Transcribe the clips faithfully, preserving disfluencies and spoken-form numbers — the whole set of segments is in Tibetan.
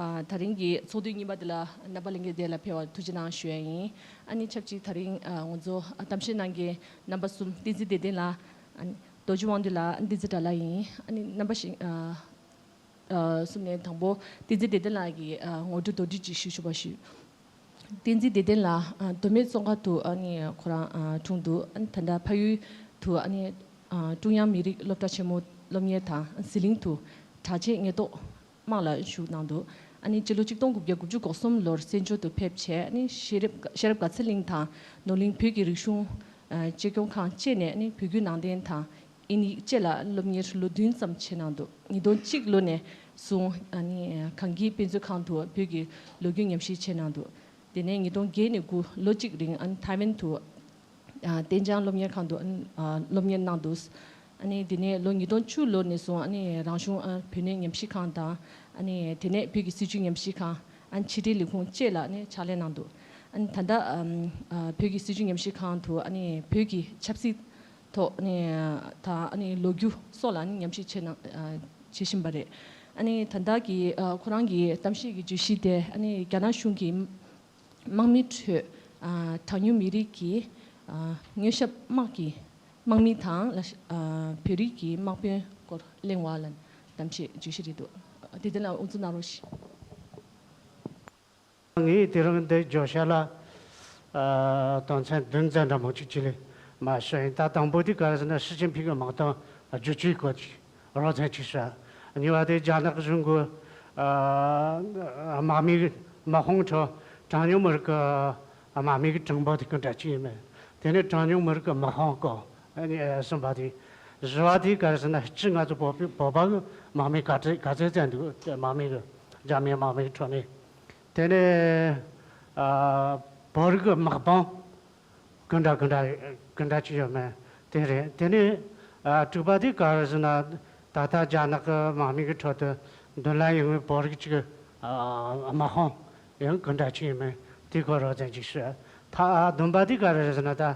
ཨ་ད་རིང་གི་ཚོགས་དུས་གཉིས་པ་འདི་ལ་རྣམ་པ་ལྷན་རྒྱས་དེ་ལ་ཕེབས་པར་ཐུགས་རྗེ་གནང་ཞུ་ཡ་ཡིན། ཨ་ནི་ཆབས་ཅིག་ད་རིང་ཨ་ང་ཚོ་གཏམ་བཤད་གནང་མཁན་རྣམ་པ་གསུམ་བསྟན་འཛིན་བདེ་ལྡན་ལགས། ཨ་ནི་རྡོ་རྗེ་དབང་འདུས་ལགས། བསྟན་འཛིན་དགྲ་ལྷ་ཡིན། ཨ་ནི་རྣམ་པ་ཞིག་ཨ་ཨ་གསུམ་ནས་དང་པོ་བསྟན་འཛིན་བདེ་ལྡན་ལགས་ཀྱིས་ཨ་ངོ་སྤྲོད་མདོར་བསྡུས་ཅིག་ཞུ་ཆོག་པ་ཞུ། བསྟན་འཛིན་བདེ་ལྡན་ལགས། ཨ་མདོ་སྨད་བཙོན་ཁང་དུ་ཨ་ནི་ཁོ་རང་ཨ་འཁྲུངས་འདུག་ཨ་ནི་ད་ལྟ་ཕ་ཡུལ་དུ་ཨ་ནི་ཨ་ཀྲུང་དབྱང་མི་རིགས་སློབ་གྲྭ་ཆེན་མོ་སློབ་གཉེར་དང་ཟི་ལིང་དུ་དྲག་ཆས་ཉེན་རྟོག་དམག་ལ་ཞུགས་གནང་འདུག་ཨ་ནི་སྤྱི་ལོ་ཆིག་སྟོང་དགུ་བརྒྱ་དགུ་བཅུ་གོ་གསུམ་ལོར་བཙན་བྱོལ་དུ་ཕེབས་བྱས། ཨ་ནི་ཤེས་རབ་ཤེས་རབ་དགའ་ཚལ་གླིང་དང་ནོར་གླིང་བོད་ཀྱི་རིག་གཞུང་ཨ་གཅེས་སྐྱོང་ཁང་བཅས་ནས་ཨ་ནི་བོད་བརྒྱུད་ནང་བསྟན་དང་དབྱིན་ཡིག་བཅས་ལ་སློབ་གཉེར་ལོ་བདུན་ཙམ་བྱས་གནང་འདུག་ཉིས་སྟོང་གཅིག་ལོ་ནས་བཟུང་ཨ་ནི་གངས་སྐྱིད་དཔེ་མཛོད་ཁང་དུ་བོད་ཀྱི་ལོ་རྒྱུས་ཉམས་ཞིབ་བྱས་གནང་འདུག་དེ་ནས་ཉིས་སྟོང་བརྒྱད་ནས་དགུ་ལོ་གཅིག་རིང་ཨ་ནི་ཐའེ་ཝན་དུ་ཨ་ཏེན་ཅང་སློབ་གཉེར་ཁང་དུ་ཨ་ནི་ཨ་སློབ་གཉེར་གནང་འདུག་ཨ་ནི་དེ་ནས་ལོ་ཉིས་སྟོང་བཅུ་ལོ་ནས་བཟུང་ཨ་ནི་རང་གཞུང་ཨ་བོད་གནས་ཉམས་ཞིབ་ཁང་དང་། ཨ་ནི་དེ་ནས་བོད་ཀྱི་སྲིད་བྱུས་ཉམས་ཞིབ་ཁང་། ཨ་ནི་ཕྱི་དྲིལ་ལས་ཁུངས་བཅས་ལ་ཨ་ནི་ཕྱག་ལས་གནང་འདུག་ཨ་ནི་ད་ལྟ་ཨམ་ཨ་བོད་ཀྱི་སྲིད་བྱུས་ཉམས་ཞིབ་ཁང་དུ་ཨ་ནི་བོད་ཀྱི་ཆབ་སྲིད་ཐོག་ཨ་ནི་དང་ཨ་ནི་ལོ་རྒྱུས་སོགས་ལ་ཨ་ནི་ཉམས་ཞིབ་བྱེད་གནང་ཨ་བྱེད་བཞིན་པ་རེད། ཨ་ནི་ད་ལྟ་གི་ཨ་ཁོ་རང་གི་གཏམ་བཤད་ཀྱི་བརྗོད་གཞི་དེ་ཨ་ནི་རྒྱ་ནག་གཞུང་གིས་དམག་མིའི་ཁྲོད་ཨ་གྲངས་ཉུང་མི་རིགས་ཀྱི་ཨ་མངོན་ཞབས་དམག་གི་དམག་མི་དང་ལ་ཨ་བོད་རིགས་ཀྱི་དམག་དཔོན་སྐོར་གླེང་བ་ལ་གཏམ་བཤད་བརྗོད་གཞི་རེད་འདུག་དེ་དོན་ལ་དབུ་འཛུགས་གནང་རོགས་ཞུ། ངས་དེ་རིང་འདི་བརྗོད་བྱ་ལ་ཨ་དོན་ཚན་བདུན་ཙམ་འདྲ་མོ་ཅིག་ཅིག་ལས་མ་ཞུ་ཡིན། ད་དང་པོ་དེ་ག་རེ་ཟེར་ན། ཞི་ཅིན་ཕིང་གི་དམག་དོན་བསྒྱུར་བཅོས་སྐོར་ཅིག་རོབ་ཙམ་ཅིག་ཞུ། གཉིས་པ་དེ་རྒྱ་ནག་གཞུང་གི་ཨ་དམག་མི་དམག་དཔུང་ཁྲོད་གྲངས་ཉུང་མི་རིགས་ཀྱི་དམག་མི་གི་གྲངས་འབོར་དེ་ག་འདྲ་ཅིག་ཡིན་མིན། དེ་ནས་གྲངས་ཉུང་མི་རིགས་ཀྱི་དམག་དཔུང་སྐོར་གསུམ་པ་དེ། བཞི་པ་དེ་ག་རེ་ཟེར་ན། སྤྱིར་ང་ཚོ་བོད་པའི་བོད་པ་གི་དམག་མི་ག་ཚད་ག་ཚད་ཙམ་འདུག་དམག་མི་གི་རྒྱ་མིའི་དམག་མི་གི་ཁྲོད་ནས། དེ་ནས་ཨ་བོད་རིགས་ཀྱི་དམག་དཔུང་ག་འདྲ་ག་འདྲ་ག་འདྲ་ཅིག་ཡོད་མེད་དེ་རེད། དེ་ནས་ཨ་དྲུག་པ་དེ་ག་རེ་ཟེར་ན། ད་ལྟ་རྒྱ་ནག་གི་དམག་མི་གི་ཁྲོད་དུ་མདུན་ལམ་ཡོང་བའི་བོད་རིགས་ཅིག་ཨ་དམག་དཔུང་ཡང་ག་འདྲ་ཅིག་ཡིན་མིན་དེ་སྐོར་རོབ་ཙམ་ཅིག་ཞུ། ད་ཨ་བདུན་པ་དེ་ག་རེ་རེད་ཟེར་ན། ད་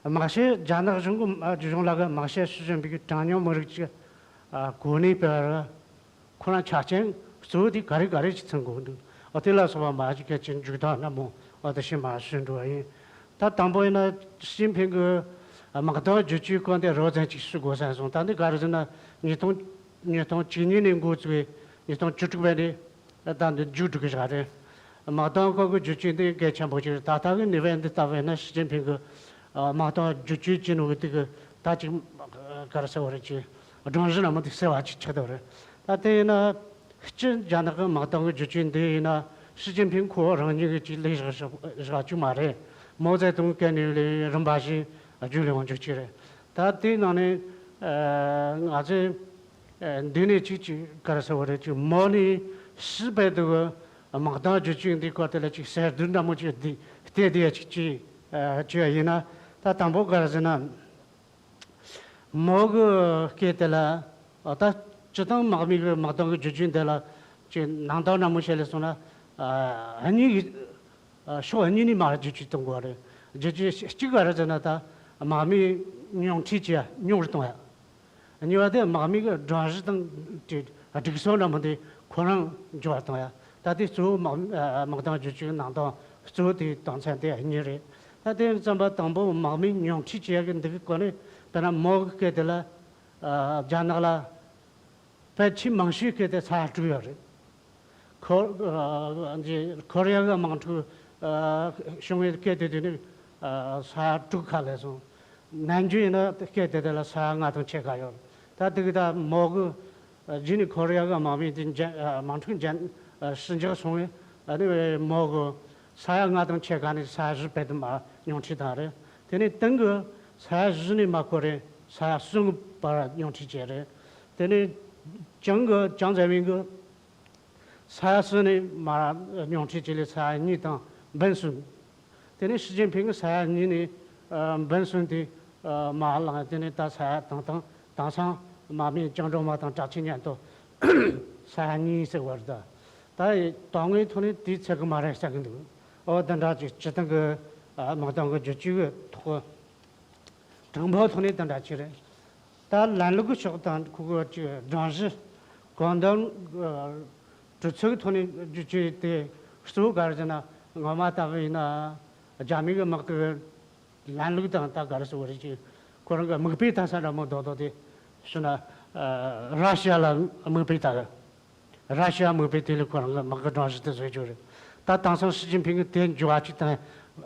དམག་ཤེད་རྒྱ་ནག་གཞུང་གི་ཨ་གཞུང་ལ་གི་དམག་ཤེད་སྲིད་གཞུང་པའི་གྲངས་ཉུང་མི་རིགས་ཅིག་ཨ་གོ་གནས་སྤེལ་བར་ཁོ་རང་ཆ་རྐྱེན་གཙོ་བོ་དེ་ག་རེ་ག་རེ་ཅིག་མཚོན་དགོས་འདུག་འོ་དེ་ལ་སོགས་པ་མ་གཅིག་གལ་ཆེན་མཇུག་བསྡོམས་ནང་མོ་འོ་དེ་བཞིན་མ་ཞུ་འགྲོ་བ་ཡིན། ད་དང་པོ་ཡིན་ན་ཞི་ཅིན་ཕིང་གི་དམག་དོན་བསྒྱུར་བཅོས་སྐོར་འདི་རོབ་ཙམ་ཅིག་ཞུ་དགོས་བསམ་སོང་། ད་འདི་ག་རེ་ཟེར་ན། ཉིས་སྟོང་ཉིས་སྟོང་བཅུ་གཉིས་ནས་འགོ་བཙུགས་པའི་ཉིས་སྟོང་བཅུ་དྲུག་བར་དུ་ད་འདི་མཇུག་སྒྲིལ་གི་བཞག་རེད། དམག་དོན་སྐོར་གྱི་བསྒྱུར་བཅོས་འདི་གལ་ཆེན་པོ་ཅིག་རེད། ད་ལྟ་གི་གནས་བབ་འདི་ལྟ་བས་ན། ཞི་ཅིན་ཕིང་གི་དམག་དོན་བསྒྱུར་བཅོས་བྱེད་ནོ་གི་དེ་གི་ད་ཅིག་ག་རེ་ཟེར་བ་རེད། ཅིག་སྒྲོམ་གཞི་ནང་མ་དེ་གསལ་བ་ཅིག་ཆགས་འདུག་རེད། ད་དེ་ཡིན་ན་སྤྱིར་རྒྱ་ནག་གི་དམག་དོན་གྱི་བསྒྱུར་བཅོས་འདི་ཡིན་ན་ཞི་ཅིན་ཕིང་ཁོ་རང་ཉིད་ཀྱིས་ཅིག་ལས་བཞག་བཞག་བཞག་རྒྱུ་མ་རེད། མའོ་ཙེ་ཏུང་གི་ནས་ལས་རིམ་པ་བཞིན་རྒྱུན་ལས་ཡོང་རྒྱུ་ཅིག་རེད། ད་དེའི་ནང་ནས་ཨ་ང་ཚོས་ཨ་འདི་ནས་ཅིག་ཅིག་ག་རེ་ཟེར་བ་རེད། ཅིག་མའོ་ནས་ཕྱིས་བར་དུ་གི་དམག་དོན་བསྒྱུར་བཅོས་འདིའི་སྐོར་དེ་ལ་ཅིག་གསལ་སྟོན་འདྲ་མོ་ཅིག་འདི་བལྟས་བསྡད་ཡ་ཅིག་ཅིག་ཨ་བྱས་པ་ཡིན་ན། ད་དང་པོ་ག་རེ་ཟེར་ན། མའོ་གི་སྐད་དེ་ལ་ཨ་ད་སྤྱིར་བཏང་དམག་མི་གི་དམག་དོན་གི་བསྒྱུར་བཅོས་འདི་ལ་ཅིག་ནང་དོན་འདྲ་མོ་བཤད་ལས་སོང་ན། ཨ་གཉིས་ཀྱི་ཨ་ཕྱོགས་གཉིས་ནས་མར་བསྒྱུར་བཅོས་གཏོང་དགོས་རེད། བསྒྱུར་བཅོས་གཅིག་ག་རེ་ཟེར་ན། ད་དམག་མི་ཉུང་འཕྲི་བྱས་ཉུང་རུ་གཏོང་ཡ། གཉིས་པ་དེ་དམག་མི་གི་སྒྲོམ་གཞི་དང་དེ་སྒྲིག་སྲོལ་འདྲ་མོ་དེ་ཁོ་རང་འགྱུར་བ་གཏོང་ཡ། ད་དེ་གཙོ་བོ་དམག་ཨ་དམག་དོན་བསྒྱུར་བཅོས་ནང་དོན་གཙོ་བོ་དེ་དོན་ཚན་དེ་གཉིས་རེད། ད་དེ་ཙམ་པ་དང་པོ་དམག་མི་ཉུང་འཕྲི་བྱེད་ཡ་གི་འདི་གི་སྐོར་ནས། དཔེར་ན་མའོ་གི་སྐད་དེ་ལ་ཨ་རྒྱ་ནག་ལ་ཕལ་ཆེར་མང་ཤོས་སྐད་དེ་ས་ཡ་དྲུག་ཡོད་རེད། ཁོ་ཨ་འདི་ཁོ་རེ་ཡ་གི་དམག་འཁྲུག་ཨ་བྱུང་བའི་སྐད་དེ་དེ་ནི་ཨ་ས་ཡ་དྲུག་ཁ་ལས་སོང་། ནམ་རྒྱུན་ཡིན་ན་སྐད་དེ་དེ་ལ་ས་ཡ་ལྔ་དང་ཕྱེད་ཀ་ཡོད། ད་དེ་གི་ད་མའོ་གི་ཨ་རྗེས་ནས་ཁོ་རེ་ཡ་གི་དམག་མི་དེ་འཇན་ཨ་དམག་འཁྲུག་འཇན་ཨ་ཞི་འཇགས་སོང་བས། ཨ་ནི་མའོ་གི་ས་ཡ་ལྔ་དང་ཕྱེད་ཀ་ནས་ས་ཡ་བཞི་བར་དུ་མར་ཉུང་འཕྲི་བཏང་རེད། དེ་ནས་ཏེང་གི་ས་ཡ་བཞི་ནས་མར་ཁོ་རེ་ས་ཡ་གསུམ་བར་ཉུང་འཕྲི་བྱས་རེད། དེ་ནས་ཅང་གི་ཅང་ཙེ་མིན་གི་ས་ཡ་གསུམ་ནས་མར་ཉུང་འཕྲི་བྱས་ལས་ས་ཡ་གཉིས་དང་འབུམ་གསུམ། དེ་ནས་ཞི་ཅིན་ཕིང་གི་ས་ཡ་གཉིས་ནས་ཨ་འབུམ་གསུམ་དེ་ཨ་མར་ལངས། དེ་ནས་ད་ས་ཡ་དང་དང་དེང་སང་དམག་མི་བཅིངས་འགྲོལ་དམག་དང་དྲག་ཆས་ཉེན་རྟོག་ས་ཡ་གཉིས་ཟེར་བ་རེད། ད་ད་དོན་དངོས་ཐོག་ནས་དེའི་ཚད་གི་མ་རེད་ཟེར་གི་འདུག་འོ་དེ་འདྲ་ཅིག་སྤྱིར་བཏང་གི་ཨ་དམག་དོན་གི་བསྒྱུར་བཅོས་གི་ཐོག་གྲངས་འབོར་ཐོག་ནས་དེ་འདྲ་ཅིག་རེད། ད་ལམ་ལུགས་ཀྱི་ཕྱོགས་དང་ཁོ་གི་ཅིག་སྒྲོམ་གཞི་གང་འདྲ་ཨ་ གྲོས་ཚོགས་ཀྱི་ཐོག་ནས་བསྒྱུར་བཅོས་དེ་གཙོ་བོ་ག་རེ་ཟེར་ན། སྔོན་མ་ལྟ་བུ་ཡིན་ན་རྒྱ་མི་གི་དམག་གི་ལམ་ལུགས་དང་ད་ག་རེ་ཟེར་བ་རེད། ཅིག་ཁོ་རང་གི་མིག་དཔེ་ལྟ་ས་འདྲ་མོ་རྡོག་རྡོག་དེ་ཞུ་ན། ཨ་ར་ཤི་ཡ་ལ་མིག་དཔེ་ལྟ་གི། ར་ཤི་ཡ་མིག་དཔེ་དེ་ལས་ཁོ་རང་གི་དམག་གི་སྒྲོམ་གཞི་དེ་བཟོས་རྒྱུ་རེད། ད་དེང་སང་ཞི་ཅིན་ཕིང་གིས་དེ་འགྱུར་བ་ཅིག་བཏང་།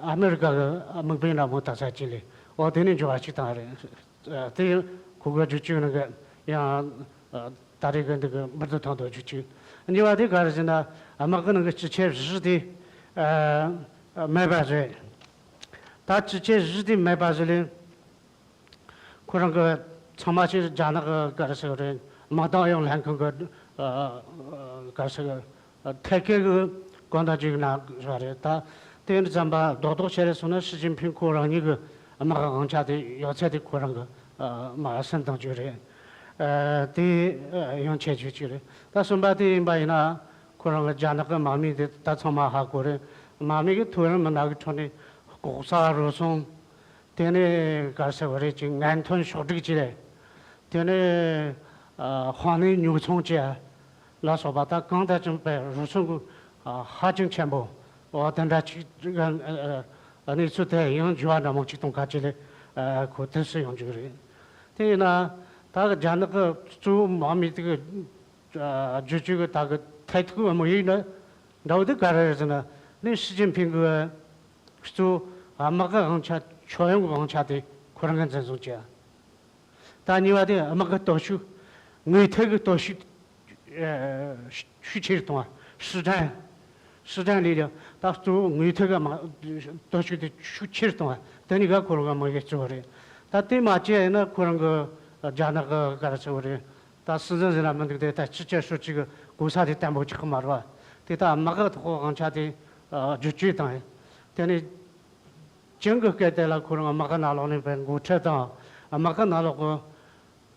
ཨ་མེ་རི་ཀ་གི་མིག་དཔེ་འདྲ་མོ་ལྟ་ས་ཅིག་ལས། འོ་དེ་ནས་འགྱུར་བ་ཅིག་བཏང་རེད། ཨ་དེ་ཁོ་གི་བསྒྱུར་བཅོས་ནང་གི་ཡང་ཨ་ད་རེས་གི་འདི་གི་འབུར་དུ་ཐོན་དོ་བསྒྱུར་བཅོས། གཉིས་པ་དེ་ག་རེ་ཟེར་ན། དམག་གི་ནང་གི་སྤྱི་ཆིངས་བཞི་དེ་ཨ་མེད་པ་བཟོས། ད་སྤྱི་ཆིངས་བཞི་དེ་མེད་པ་བཟོས་ལས། ཁོ་རང་གི་ཚང་མ་ཞིག་རྒྱ་ནག་གི་ག་རེ་ཟེར་རེད། དམག་དོན་ཨུ་ཡོན་ལྷན་ཁང་གི་ཨ་ག་རེ་ཟེར། ཐད་ཀའི་གི་གོ་བརྡ་ཅིག་གནང་བཞག་རེད། ད་དེ་འདྲ་ཙམ་པ་རྡོག་རྡོག་བྱས་རེད་སོང་ན། ཞི་ཅིན་ཕིང་ཁོ་རང་ཉིད་ཀྱི་དམག་དབང་ཆ་དེ་ཡོད་ཚད་དེ་ཁོ་རང་གི་ཨ་མར་ཟིན་བཏང་རྒྱུ་རེད། ཨ་དེ་ཨ་ཡང་ཁྱད་ཆོས་ཅིག་རེད། ད་གསུམ་པ་དེ་ཡིན་པ་ཡིན་ན། ཁོ་རང་གི་རྒྱ་ནག་གི་དམག་མི་དེ་ད་ཚང་མ་ཧ་གོ་རེད། དམག་མི་གི་མཐོ་རིམ་མི་སྣ་གི་ཁྲོད་ནས་ལྐོག་ཟ་རུལ་སུངས། དེ་ནས་ག་རེ་ཟེར་བ་རེད། ཅིག་ངན་ཐོན་ཕྱོགས་སྒྲིག་བྱས་རེད། དེ་ནས་ཨ་དཔང་ནི་ཉོ་ཚོང་བྱས་ལ་སོགས་པ། ད་གང་ལྟར་ཀྱང་པའི་རུལ་སུངས་ཀྱི་ཨ་ཧ་ཅང་ཆེན་པོ། འོ་དེ་འདྲ་ཅིག་ཨ་ཨ་གནས་ཚུལ་དེ་ཡང་འགྱུར་བ་འདྲ་མོ་ཅིག་གཏོང་ག་ཅིག་ལས། ཨ་ཁོ་དེ་སུ་ཡོང་རྒྱུ་རེད། དེ་ཡིན་ན་ད་གི་རྒྱ་ནག་གི་གཙོ་བོ་དམག་མི་དེ་གི་ཨ་བསྒྱུར་བཅོས་ཀྱི་ད་གི་ཐད་ཐུག་དམིགས་ཡུལ་ནི་འདྲ་བོ་དེ་ག་རེ་རེད་ཟེར་ན། ནི་ཞི་ཅིན་ཕིང་གི་གཙོ་བོ་དམག་གི་དབང་ཆ། ཁྱོན་ཡོངས་ཀྱི་དབང་ཆ་དེ་ཁོ་རང་གིས་འཛིན་བཟུང་བྱས། ད་གཉིས་པ་དེ་དམག་གི་སྟོབས་ཤུགས། དངོས་ཐད་ཀྱི་སྟོབས་ཤུགས་ཨ་ཤུགས་ཆེ་རུ་གཏོང་བ། 实战། 实战力量། ད་གཙོ་བོ་དངོས་ཐད་ཀྱི་དམག་སྟོབས་ཤུགས་དེ་ཤུགས་ཆེ་རུ་གཏོང་བ། དེ་གཉིས་ཀ་ཁོ་རང་གི་དམིགས་ཡུལ་གཙོ་བོ་རེད། ད་དེ་མ་བྱས་ན་ཁོ་རང་གི་རྒྱ་ནག་གི་ག་རེ་ཟེར་བ་རེད། ད་སྲིད་འཛིན་ཟེར་ན་མི་འདུག་སྟེ། ད་སྤྱི་ཁྱབ་ཧྲུའུ་ཅི་གི་གོ་ས་དེ་བརྟན་པོ་ཆགས་ཀྱི་མ་རེད་པ། དེ་ད་དམག་གི་ཐོག་དབང་ཆ་དེ་ཨ་བསྒྱུར་བཅོས་བཏང་ཡིན། དེ་ནས་ཅང་གི་སྐད་དེ་ལ་ཁོ་རང་དམག་གི་ནང་ལོགས་ནས་པའི་འགོ་ཁྲིད་དང་། དམག་གི་ནང་ལོགས་གི་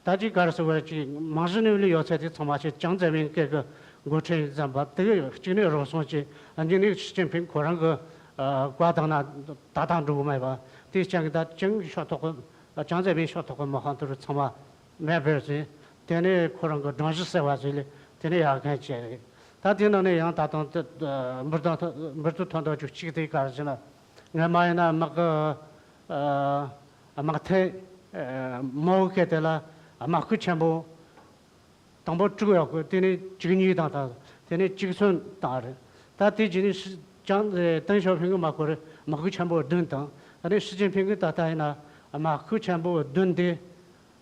ད་ཅིག་ག་རེ་ཟེར་བ་ཅིག་རྨང་གཞི་ནས་ལས་ཡོད་ཚད་དེ་ཚང་མ་ཞིག་ཅང་ཙེ་མིན་སྐད་གི་འགོ་ཁྲིད་ཡིན་ཙམ་པ། དེ་གི་གཅིག་ནས་རུལ་སུངས་བྱས། གཉིས་ནས་ཞི་ཅིན་ཕིང་ཁོ་རང་གི་ཨ་བཀའ་བཏང་ན་ད་ལྟ་འགྲོ་གི་མེད་པ། དེ་ཅང་གི་ད་ཅང་གི་ཕྱོགས་ཐོག་གི་ཅང་ཙེ་མིན་ཕྱོགས་ཐོག་གི་དམག་དཔོན་དེ་རུ་ཚང་མ་མེད་པར་བཟོས། དེ་ནས་ཁོ་རང་གི་སྒྲོམ་གཞི་ཟེར་བ་ཟིག་ལས་དེ་ནས་ཡར་འགན་བྱས་རེད། ད་དེ་ནང་ནས་ཡང་ད་དུང་དེ་འབུར་དང་འབུར་དུ་ཐོན་དོ་བཅུ་གཅིག་དེ་ག་རེ་ཟེར་ན། སྔ་མ་ཡིན་ན་དམག་གི་ཨ་དམག་ཐད་ཨ་མའོ་སྐད་དེ་ལ་དམག་ཁུལ་ཆེན་པོ་དང་པོ་དྲུག་ཡོད་གི། དེ་ནས་བཅུ་གཉིས་བཏང་། ད་དེ་ནས་བཅུ་གསུམ་བཏང་རེད། ད་དེ་རྗེས་ནས་ཞི་ཅང་ཏེང་ཞའོ་ཕིང་གིས་མར་ཁོ་རེ་དམག་ཁུལ་ཆེན་པོ་བདུན་བཏང་། ད་ནས་ཞི་ཅིན་ཕིང་གིས་ད་ལྟ་ཡིན་ན་དམག་ཁུལ་ཆེན་པོ་བདུན་དེ།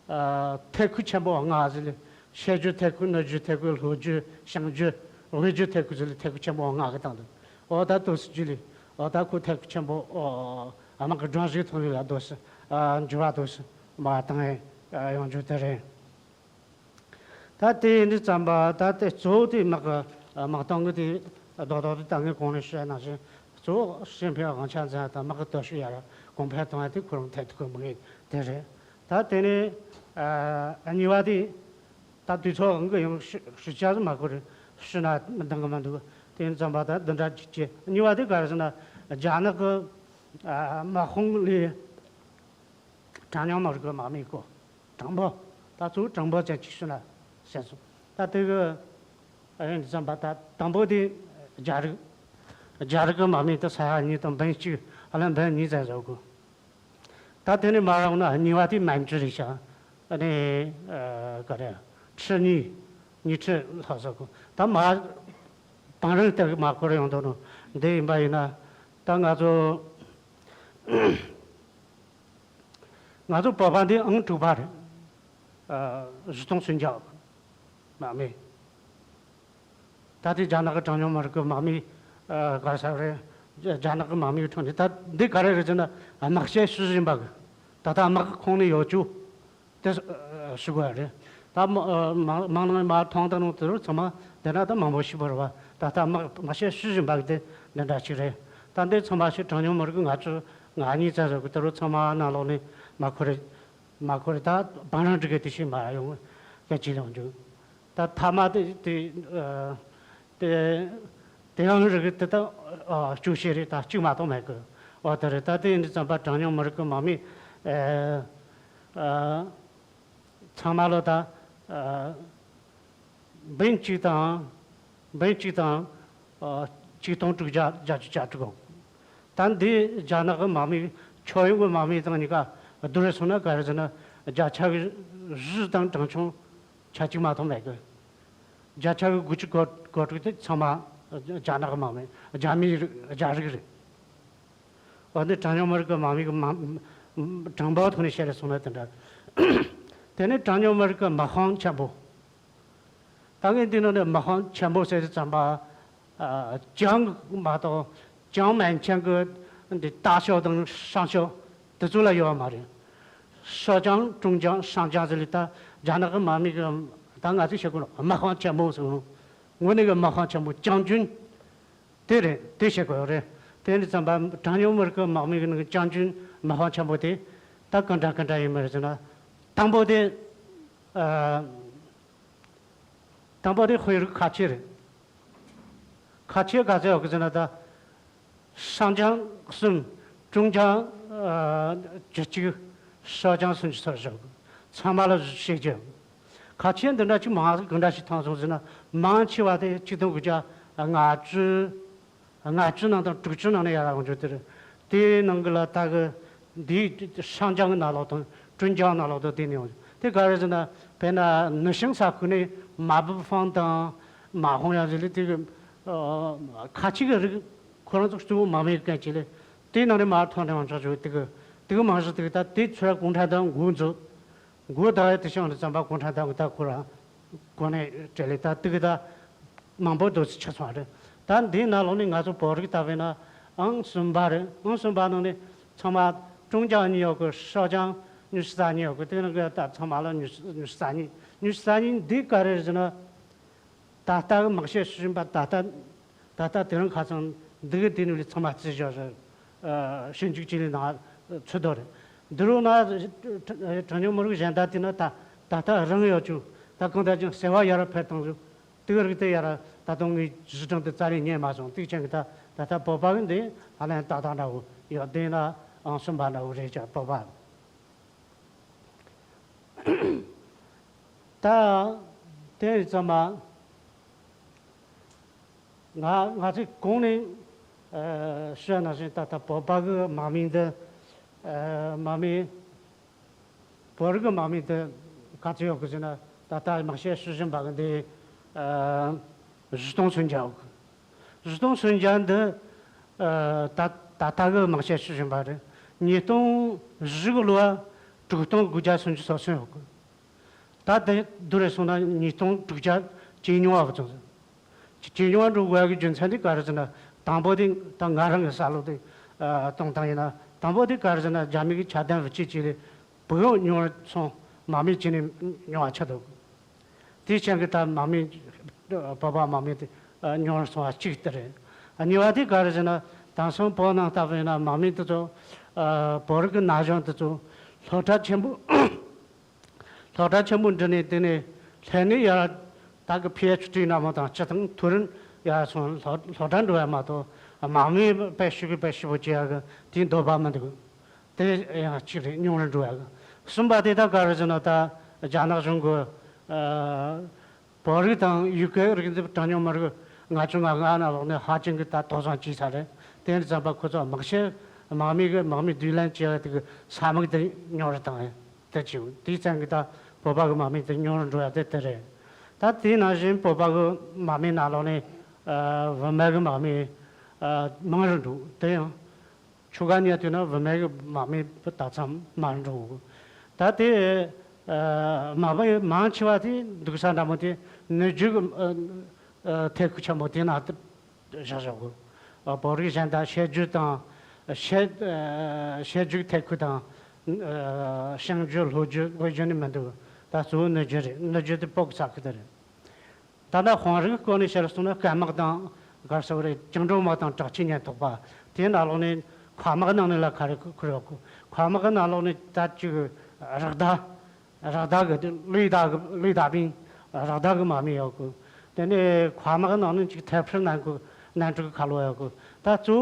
ཨ་ཐད་ཁུལ་ཆེན་པོ་ལྔ་ཟེར་ལེ། བཤད་རྒྱུད་ཐད་ཁུལ། སྣོད་རྒྱུད་ཐད་ཁུལ། ལྷོ་རྒྱུད། བྱང་རྒྱུད། དབུས་རྒྱུད་ཐད་ཁུལ་ཟེར་ལེ། ཐད་ཁུལ་ཆེན་པོ་ལྔ་གི་སྟེང་དུ། འོ་ད་ཏོག་ཙམ་རྒྱུད་ལེ། འོ་ད་ཁོ་ཐད་ཁུལ་ཆེན་པོ་འོ་དམག་གི་སྒྲོམ་གཞིའི་ཐོག་ནས་ལ་ཏོག་ཙམ་ཨ་འགྱུར་བ་ཏོག་ཙམ་མར་བཏང་ཡ་ཡོང་རྒྱུ་དེ་རེད། ད་དེ་ཡིན་དུས་ཙམ་པ། ད་དེ་གཙོ་བོ་དེ་དམག་གི་དམག་དོན་གི་དེ་རྡོག་རྡོག་དེ་ད་ངས་གོང་ནས་བཤད་ནང་བཞིན། གཙོ་བོ་ཞི་ཅིན་ཕིང་དབང་ཆ་འཛིན་དང་དམག་གི་སྟོབས་ཤུགས་ཡར་གོང་འཕེལ་གཏོང་ཡ་དེ་ཁོ་རང་ཐད་ཐུག་གི་དམིགས་ཡུལ་དེ་རེད། ད་དེ་ནས་ཨ་གཉིས་པ་དེ། ད་དུས་ཚོད་འང་གི་ཡང་ཞུ་ཞུ་བྱ་ཟིག་མ་ཁོ་རེ་ཞུ་ན་མི་འདང་གི་མི་འདུག་དེ་ཡིན་ཙམ་པ་ད་འདི་འདྲ་ཅིག་བྱས། གཉིས་པ་དེ་ག་རེ་ཟེར་ན། རྒྱ་ནག་གི་ཨ་དམག་དཔུང་ལས་གྲངས་ཉུང་མི་རིགས་ཀྱི་དམག་མི་བསྐོ། གྲངས་འབོར། ད་གཙོ་བོ་གྲངས་འབོར་ཅན་ཅིག་ཞུ་ན་ཟེར་སོང་། ད་དེ་གི་ཨ་ཡིན་ཙམ་པ། ད་དང་པོ་དེ་རྒྱ་རིགས། རྒྱ་རིགས་ཀྱི་དམག་མི་དེ་ས་ཡ་གཉིས་དང་འབུམ་གཅིག་ཨ་ལ་འབུམ་གཉིས་ཙམ་བཟོ་དགོས། ད་དེ་ནས་མར་འོང་ན་གཉིས་པ་དེ་མན་ཇུ་རེད་ཤག་ཨ་ནི་ཨ་ག་རེ། ཁྲི་གཉིས། ཉི་ཁྲི་ལྷག་བཟོ་དགོས། ད་མར་བང་རིམ་ལྟར་མར་ཁོ་རེ་ཡོང་དོ་ནོ། འདི་ཡིན་པ་ཡིན་ན། ད་ང་ཚོ་ང་ཚོ་བོད་པ་འདི་ཨང་དྲུག་པ་རེད། ཨ་བཞི་སྟོང་སུམ་བརྒྱ་དམག་མི། ད་ལྟའི་རྒྱ་ནག་གི་གྲངས་ཉུང་མི་རིགས་ཀྱི་དམག་མི་ཨ་ག་རེ་ཟེར་རེད། རྒྱ་ནག་གི་དམག་མིའི་ཁྲོད་ནས། ད་འདི་ག་རེ་རེད་ཟེར་ན། དམག་བྱ་ཞུ་བཞིན་པ་གི། ད་ལྟ་དམག་གི་ཁོངས་ནས་ཡོད་རྒྱུ་དེ་ཨ་ཞུ་དགོས་རེད། ད་མ་ཨ་མང་མང་ནང་མ་མཐོང་ད་ནང་དེ་རུ་ཚང་མ་འདི་ན་ད་མང་པོ་ཞིག་བོར་བ། ད་ལྟ་དམག་དམག་བྱ་ཞུ་བཞིན་པ་གི་དེ་འདི་འདྲ་ཞིག་རེད། ད་འདི་ཚང་མ་ཞིག་གྲངས་ཉུང་མི་རིགས་ང་ཚོ་ང་གཉིས་ཙམ་ཟེར་གི། དེ་རུ་ཚང་མ་ནང་ལོགས་ནས་མ་ཁོ་རེ་མ་ཁོ་རེ་ད་བང་རིམ་འགྲིག་གི་དེ་ཞིག་མ་ཡོང་གི་ཅི་ལོང་འདུག་ད་ཐ་མ་དེ་དེ་ཨ་དེ་དེ་ཡང་རིགས་དེ་ད་ཨ་སྐྱོ་ཤས་རེད། ད་གཅིག་མ་གཏོགས་མེད་གི། འོ་དེ་རེད། ད་དེ་ཡིན་དུས་ཙམ་པ་གྲངས་ཉུང་མི་རིགས་ཀྱི་དམག་མི་ཨ་ཨ་ཚང་མ་ལོ་ད་ཨ་འབུམ་གཅིག་དང་ འབུམ་གཅིག་དང་ཨ་ཆིག་སྟོང་དྲུག་བརྒྱ་བརྒྱད་ཅུ་གྱ་དྲུག་ད་འདི་རྒྱ་ནག་གི་དམག་མི་ཁྱོན་ཡོངས་ཀྱི་དམག་མི་དང་གཉིས་ཀ་བསྡུར་སོང་ན་ག་རེ་ཟེར་ན་བརྒྱ་ཆ་གི་བཞི་དང་གྲངས་ཆུང་ཆ་གཅིག་མ་གཏོགས་མེད་གི། བརྒྱ་ཆ་གི་དགུ་བཅུ་གོ་གོ་དྲུག་དེ་ཚང་མ་རྒྱ་ནག་གི་དམག་མི་རྒྱ་མིའི་རིགས་རྒྱ་རིགས་རེད། འོ་འདི་གྲངས་ཉུང་མི་རིགས་ཀྱི་དམག་མི་གི་དམག་གྲངས་འབོར་ཐོག་ནས་བཤད་རེ་སོང་ན་དེ་འདྲ། དེ་ནས་གྲངས་ཉུང་མི་རིགས་ཀྱི་དམག་དཔུང་ཆེན་པོ། ད་ངས་འདི་ནང་ནས་དམག་དཔུང་ཆེན་པོ་ཟེར་དུས་ཙམ་པ། ཨ་ཅང་མ་གཏོགས་ཅང་མན་ཆན་གྱི་འདི་ཏ་ཤོ་དང་ཧྲང་ཤོ་དེ་ཚོ་ལ་ཡོད་མ་རེད། ཧྲོ་ཅང་ཀྲུང་ཅང་ཧྲང་ཅང་ཟེར་ལི་ད་རྒྱ་ནག་གི་དམག་མི་གི་ད་ང་ཚོས་བཤད་དགོས་ན་དམག་དཔུང་ཆེན་པོ་ཟེར། དངོས་གནས་ཀྱི་དམག་དཔུང་ཆེན་པོ་ཅང་ཅུན་དེ་རེད། དེ་བཤད་དགོས་རེད། དེ་ནི་ཙམ་པ་གྲངས་ཉུང་མི་རིགས་ཀྱི་དམག་མི་གི་ནང་གི་ཅང་ཅུན་དམག་དཔུང་ཆེན་པོ་དེ་ད་གང་འདྲ་གང་འདྲ་ཡིན་མ་རེད་ཟེར་ན། དང་པོ་དེ་ཨ། དང་པོ་དེ་དཔོན་རིགས་ཁ་ཆེ་རེད། ཁ་ཆེ་ག་ཚད་ཡོད་གི་ཟེར་ན་ད། ཧྲང་ཅང་གསུམ། ཀྲུང་ཅང་ཨ་བཅུ་གཅིག་ཧྲོ་ཅང་སུམ་ཅུ་སོ་བཞི། ཚང་མ་ལ་བཤད་རྒྱུ། ཁ་ཆེ་འདི་འདྲ་ཅིག་མང་ཟིག་གི་འདྲ་ཞིག་ཐང་སོང་ཟེར་ན་མང་ཆེ་བ་དེ་ཆིག་སྟོང་དགུ་བརྒྱ་ལྔ་བཅུ། ལྔ་བཅུ་ནང་དང་དྲུག་ཅུ་ནང་ནས་ཡར་ལངས་རྒྱུ་དེ་རེད། དེའི་ནང་གི་ལ་ད་གི་འདིའི་ཧྲང་ཅང་གི་ནང་ལོགས་དང་ཀྲུང་ཅང་ནང་ལོགས་དང་དེ་ནས་ཡོང་། དེ་ག་རེ་ཟེར་ན་དཔེར་ན་ནུ་ཤིང་ས་ཁུལ་ནས་མ་བུ་ཧྥང་དང་མ་ཧོང་ཡང་ཟེར་ལས་དེ་གི་ཨ་ཁ་ཆེ་གི་རིགས་ཁོ་རང་ཚོ་གཙོ་བོ་དམག་མི་གི་གན་ཅིག་ལས་དེའི་ནང་ནས་མར་ཐོན་ནས་ཡོང་ཆོག་ཆོག་དེ་གི་དེ་གི་མང་ཤོས་དེ་གི་ད་དེ་ཚོ་གུང་ཁྲན་ཏང་འགོ་འཛུགས། འགོ་བདག་ཡ་དེ་བྱུང་ནས་ཙམ་པ་གུང་ཁྲན་ཏང་གི་ད་ཁོ་རང་གོ་གནས་སྤྲད་ལེ་ད་དེ་གི་ད་མང་པོ་འདུག་སེ་ཆགས་སོང་བ་རེད། ད་འདིའི་ནང་ལོགས་ནས་ང་ཚོ་བོད་རིགས་ལྟ་བས་ན་ཨང་གསུམ་པ་རེད། ཨང་གསུམ་པ་ནང་ནས་ཚང་མ་ཀྲུང་ཅང་གཉིས་ཡོད་གི། ཧྲོ་ཅང་ཉི་ཤུ་རྩ་གཉིས་ཡོད་གི། དེ་ནང་གི་ད་ཚང་མ་ལ་ཉི་ཤུ་ཉི་ཤུ་རྩ་གཉིས། ཉི་ཤུ་རྩ་གཉིས་འདི་ག་རེ་རེད་ཟེར་ན། ད་ལྟ་གི་དམག་བཤད་ཞུ་བཞིན་པ་ད་ལྟ་ད་ལྟ་དེ་རིང་ཁ་སང་འདི་གི་དེ་ནས་ཚང་མ་རྩིས་བཞག་རེད། ཨ་ཞིབ་འཇུག་བྱས་ནས་ནང་ཚུད་དོ་རེད། འདི་རུ་ན་གྲངས་ཉུང་མི་རིགས་གཞན་དག་དེ་ན་ད་ད་ལྟ་རང་ཡོད་ཆུ་ད་གང་ལྟར་ཀྱང་ཟེར་བ་ཡར་འཕེལ་བཏང་ཆུ་དེ་གི་རིགས་དེ་ཡར་ད་དུང་ངའི་གཞི་གྲངས་དེ་རྩ་ལས་རྙེད་མ་སོང་། དེ་ཅན་གི་ད་ད་ལྟ་བོད་པ་གི་འདི་ཧ་ལམ་ཏག་ཏག་འདྲ་བོ་ཡོད་དེ་ན་ཨང་གསུམ་པ་འདྲ་བོ་རེད་ཀྱང་བོད་པ། ད་དེ་ཙམ་མ། ང་ང་ཚོས་གོང་ནས་ཨ་ཞུས་ནང་བཞིན་ད་ལྟ་བོད་པ་གི་དམག་མི་འདི་ཨ་དམག་མི་བོད་རིགས་ཀྱི་དམག་མི་འདི་ག་ཚོད་ཡོད་གི་ཟེར་ན་ད་ལྟ་དམག་བཤད་ཞུ་བཞིན་པ་གི་འདི་ཨ་བཞི་སྟོང་སུམ་བརྒྱ་ཡོད་གི། བཞི་སྟོང་སུམ་བརྒྱ་འདི་ཨ་ད་ད་ལྟ་གི་དམག་བཤད་ཞུ་བཞིན་པ་རེད། ཉིས་སྟོང་བཞི་གི་ལོ་ཨ་དྲུག་སྟོང་དགུ་བརྒྱ་སུམ་ཅུ་སོ་གསུམ་ཡོད་གི། ད་དེ་བསྡུར་རེ་སོང་ན་ཉིས་སྟོང་དྲུག་བརྒྱ་ཇེ་ཉུང་བ་བྱུང་སོང་། ཇེ་ཉུང་བ་འགྲོ་དགོས་ཡ་གི་རྒྱུ་མཚན་དེ་ག་རེ་ཟེར་ན། དང་པོ་དེ་ད་ང་རང་གི་བསམ་བློ་དེ་ཨ་གཏོང་སྟངས་ཡིན་ན། དང་པོ་དེ་ག་རེ་ཟེར་ན་རྒྱ་མི་གི་ཁྱབ་གདལ་བུ་གཅིག་གཅིག་ལས་བུ་ཡོད་ཉུང་རུ་སོང་། དམག་མི་གཅིག་ནས་ཉུང་བ་ཆགས་འདུག་དེའི་རྐྱེན་གྱིས་ད་དམག་མི་བོད་པ་དམག་མི་དེ་ཨ་ཉུང་རུ་སོང་བ་གཅིག་དེ་རེད། ཨ་གཉིས་པ་དེ་ག་རེ་ཟེར་ན་དེང་སང་བོད་ནང་ལྟ་བུ་ཡིན་ན་དམག་མི་དེ་ཚོ་ཨ་བོད་རིགས་ཀྱི་ན་གཞོན་དེ་ཚོ་སློབ་གྲྭ་ཆེན་པོ། སློབ་གྲྭ་ཆེན་པོ་འགྲིམས་ནས་དེ་ནས་ལྷན་ནས་ཡར་ད་གི་ཕི་ཨེཆ་ཌི་ན་མོ་དང་སྤྱི་བཏང་མཐོ་རིམ་ཡར་སོང་སློབ་སློབ་གྲྭ་འགྲོ་ཡ་མ་གཏོགས་དམག་མི་དཔེ་ཞིབ་གི་དཔེ་ཞིབ་པོ་བྱེད་ཡ་གི་དེའི་འདོད་པ་མི་འདུག་དེ་ཡང་གཅིག་རེད། ཉུང་རུ་འགྲོ་ཡ་གི། གསུམ་པ་དེ་ད་ག་རེ་ཟེར་ན་ད་རྒྱ་ནག་གཞུང་གི་ཨ་བོད་རིགས་དང་ཡུ་གུར་རིགས་འདི་གྲངས་ཉུང་མི་རིགས་ལྔ་བཅུ་ང་ལྔ་ནང་ལོགས་ནས་ཧ་ཅང་གི་ད་དོགས་ཟོན་བྱས་ཚར་རེད། དེ་འདྲ་ཙམ་པ་ཁོ་ཚོ་དམག་བཤད་དམག་མི་གི་དམག་མི་བསྡུ་ལེན་བྱེད་ཡ་དེ་གི་ས་མིག་དེ་ཉུང་རུ་བཏང་ཡ་དེ་བྱས། དེའི་རྐྱེན་གྱིས་ད་བོད་པ་གི་དམག་མི་དེ་ཉུང་རུ་འགྲོ་ཡ་དེ་དེ་རེད། ད་དེའི་ནང་བཞིན་བོད་པ་གི་དམག་མི་ནང་ལོགས་ནས་ཨ་བུད་མེད་གི་དམག་མི་ཨ་མང་རུ་འགྲོ། དེ་ཡང་ཆུ་ག་ཉལ་དུས་ན་བུད་མེད་ཀྱི་དམག་མི་ད་ཙམ་མ་འགྲོ། ད་དེ་ཨ་མ་པ་མང་ཆེ་བ་དེ་འདུག་ས་འདྲ་མོ་དེ་ནུས་རྒྱུ་གི་ཨ་ཨ་ཐད་ཁུ་ཆེན་པོ་དེ་ན་བཞག་བཞག་གོ། ཨ་བོད་རིགས་གཞན་དག་བཤད་རྒྱུ་དང་བཤད་ཨ་བཤད་རྒྱུ་ཐད་ཁུ་དང་ཨ་ཤང་རྒྱུ་ལྷོ་རྒྱུ་བོད་རྒྱུ་ནི་མི་འདུག་ད་གཙོ་བོ་ནུས་རྒྱུ་རེད། ནུས་རྒྱུ་དེ་སྤོ་གི་ས་ཁུ་དེ་རེད། ད་ལྟ་དཔོན་རིགས་སྐོར་ནས་བཤད་སོང་ན་སྐམ་དམག་དང་ག་རེ་ཟེར་དགོས་རེད། བཅིངས་འགྲོལ་དམག་དང་དྲག་ཆས་ཉེན་རྟོག་པ་དེའི་ནང་ལོགས་ནས་མཁའ་དམག་ནང་ནས་ལ་ག་རེ་ཁུར་ཡོད་གོ། མཁའ་དམག་གི་ནང་ལོགས་ནས་ད་ཅིག་རག་མདའ་རག་མདའ་གི་ལུས་མདའ་གི་ལུས་མདའ་དཔུང་རག་མདའ་གི་དམག་མི་ཡོད་གོ། དེ་ནས་མཁའ་དམག་གི་ནང་ནས་ཅིག་ཐད་འཕུར་གནོན་གོ་གནོན་འཕྲུལ་གི་ཁ་ལོ་ཡོད་གོ། ད་གཙོ་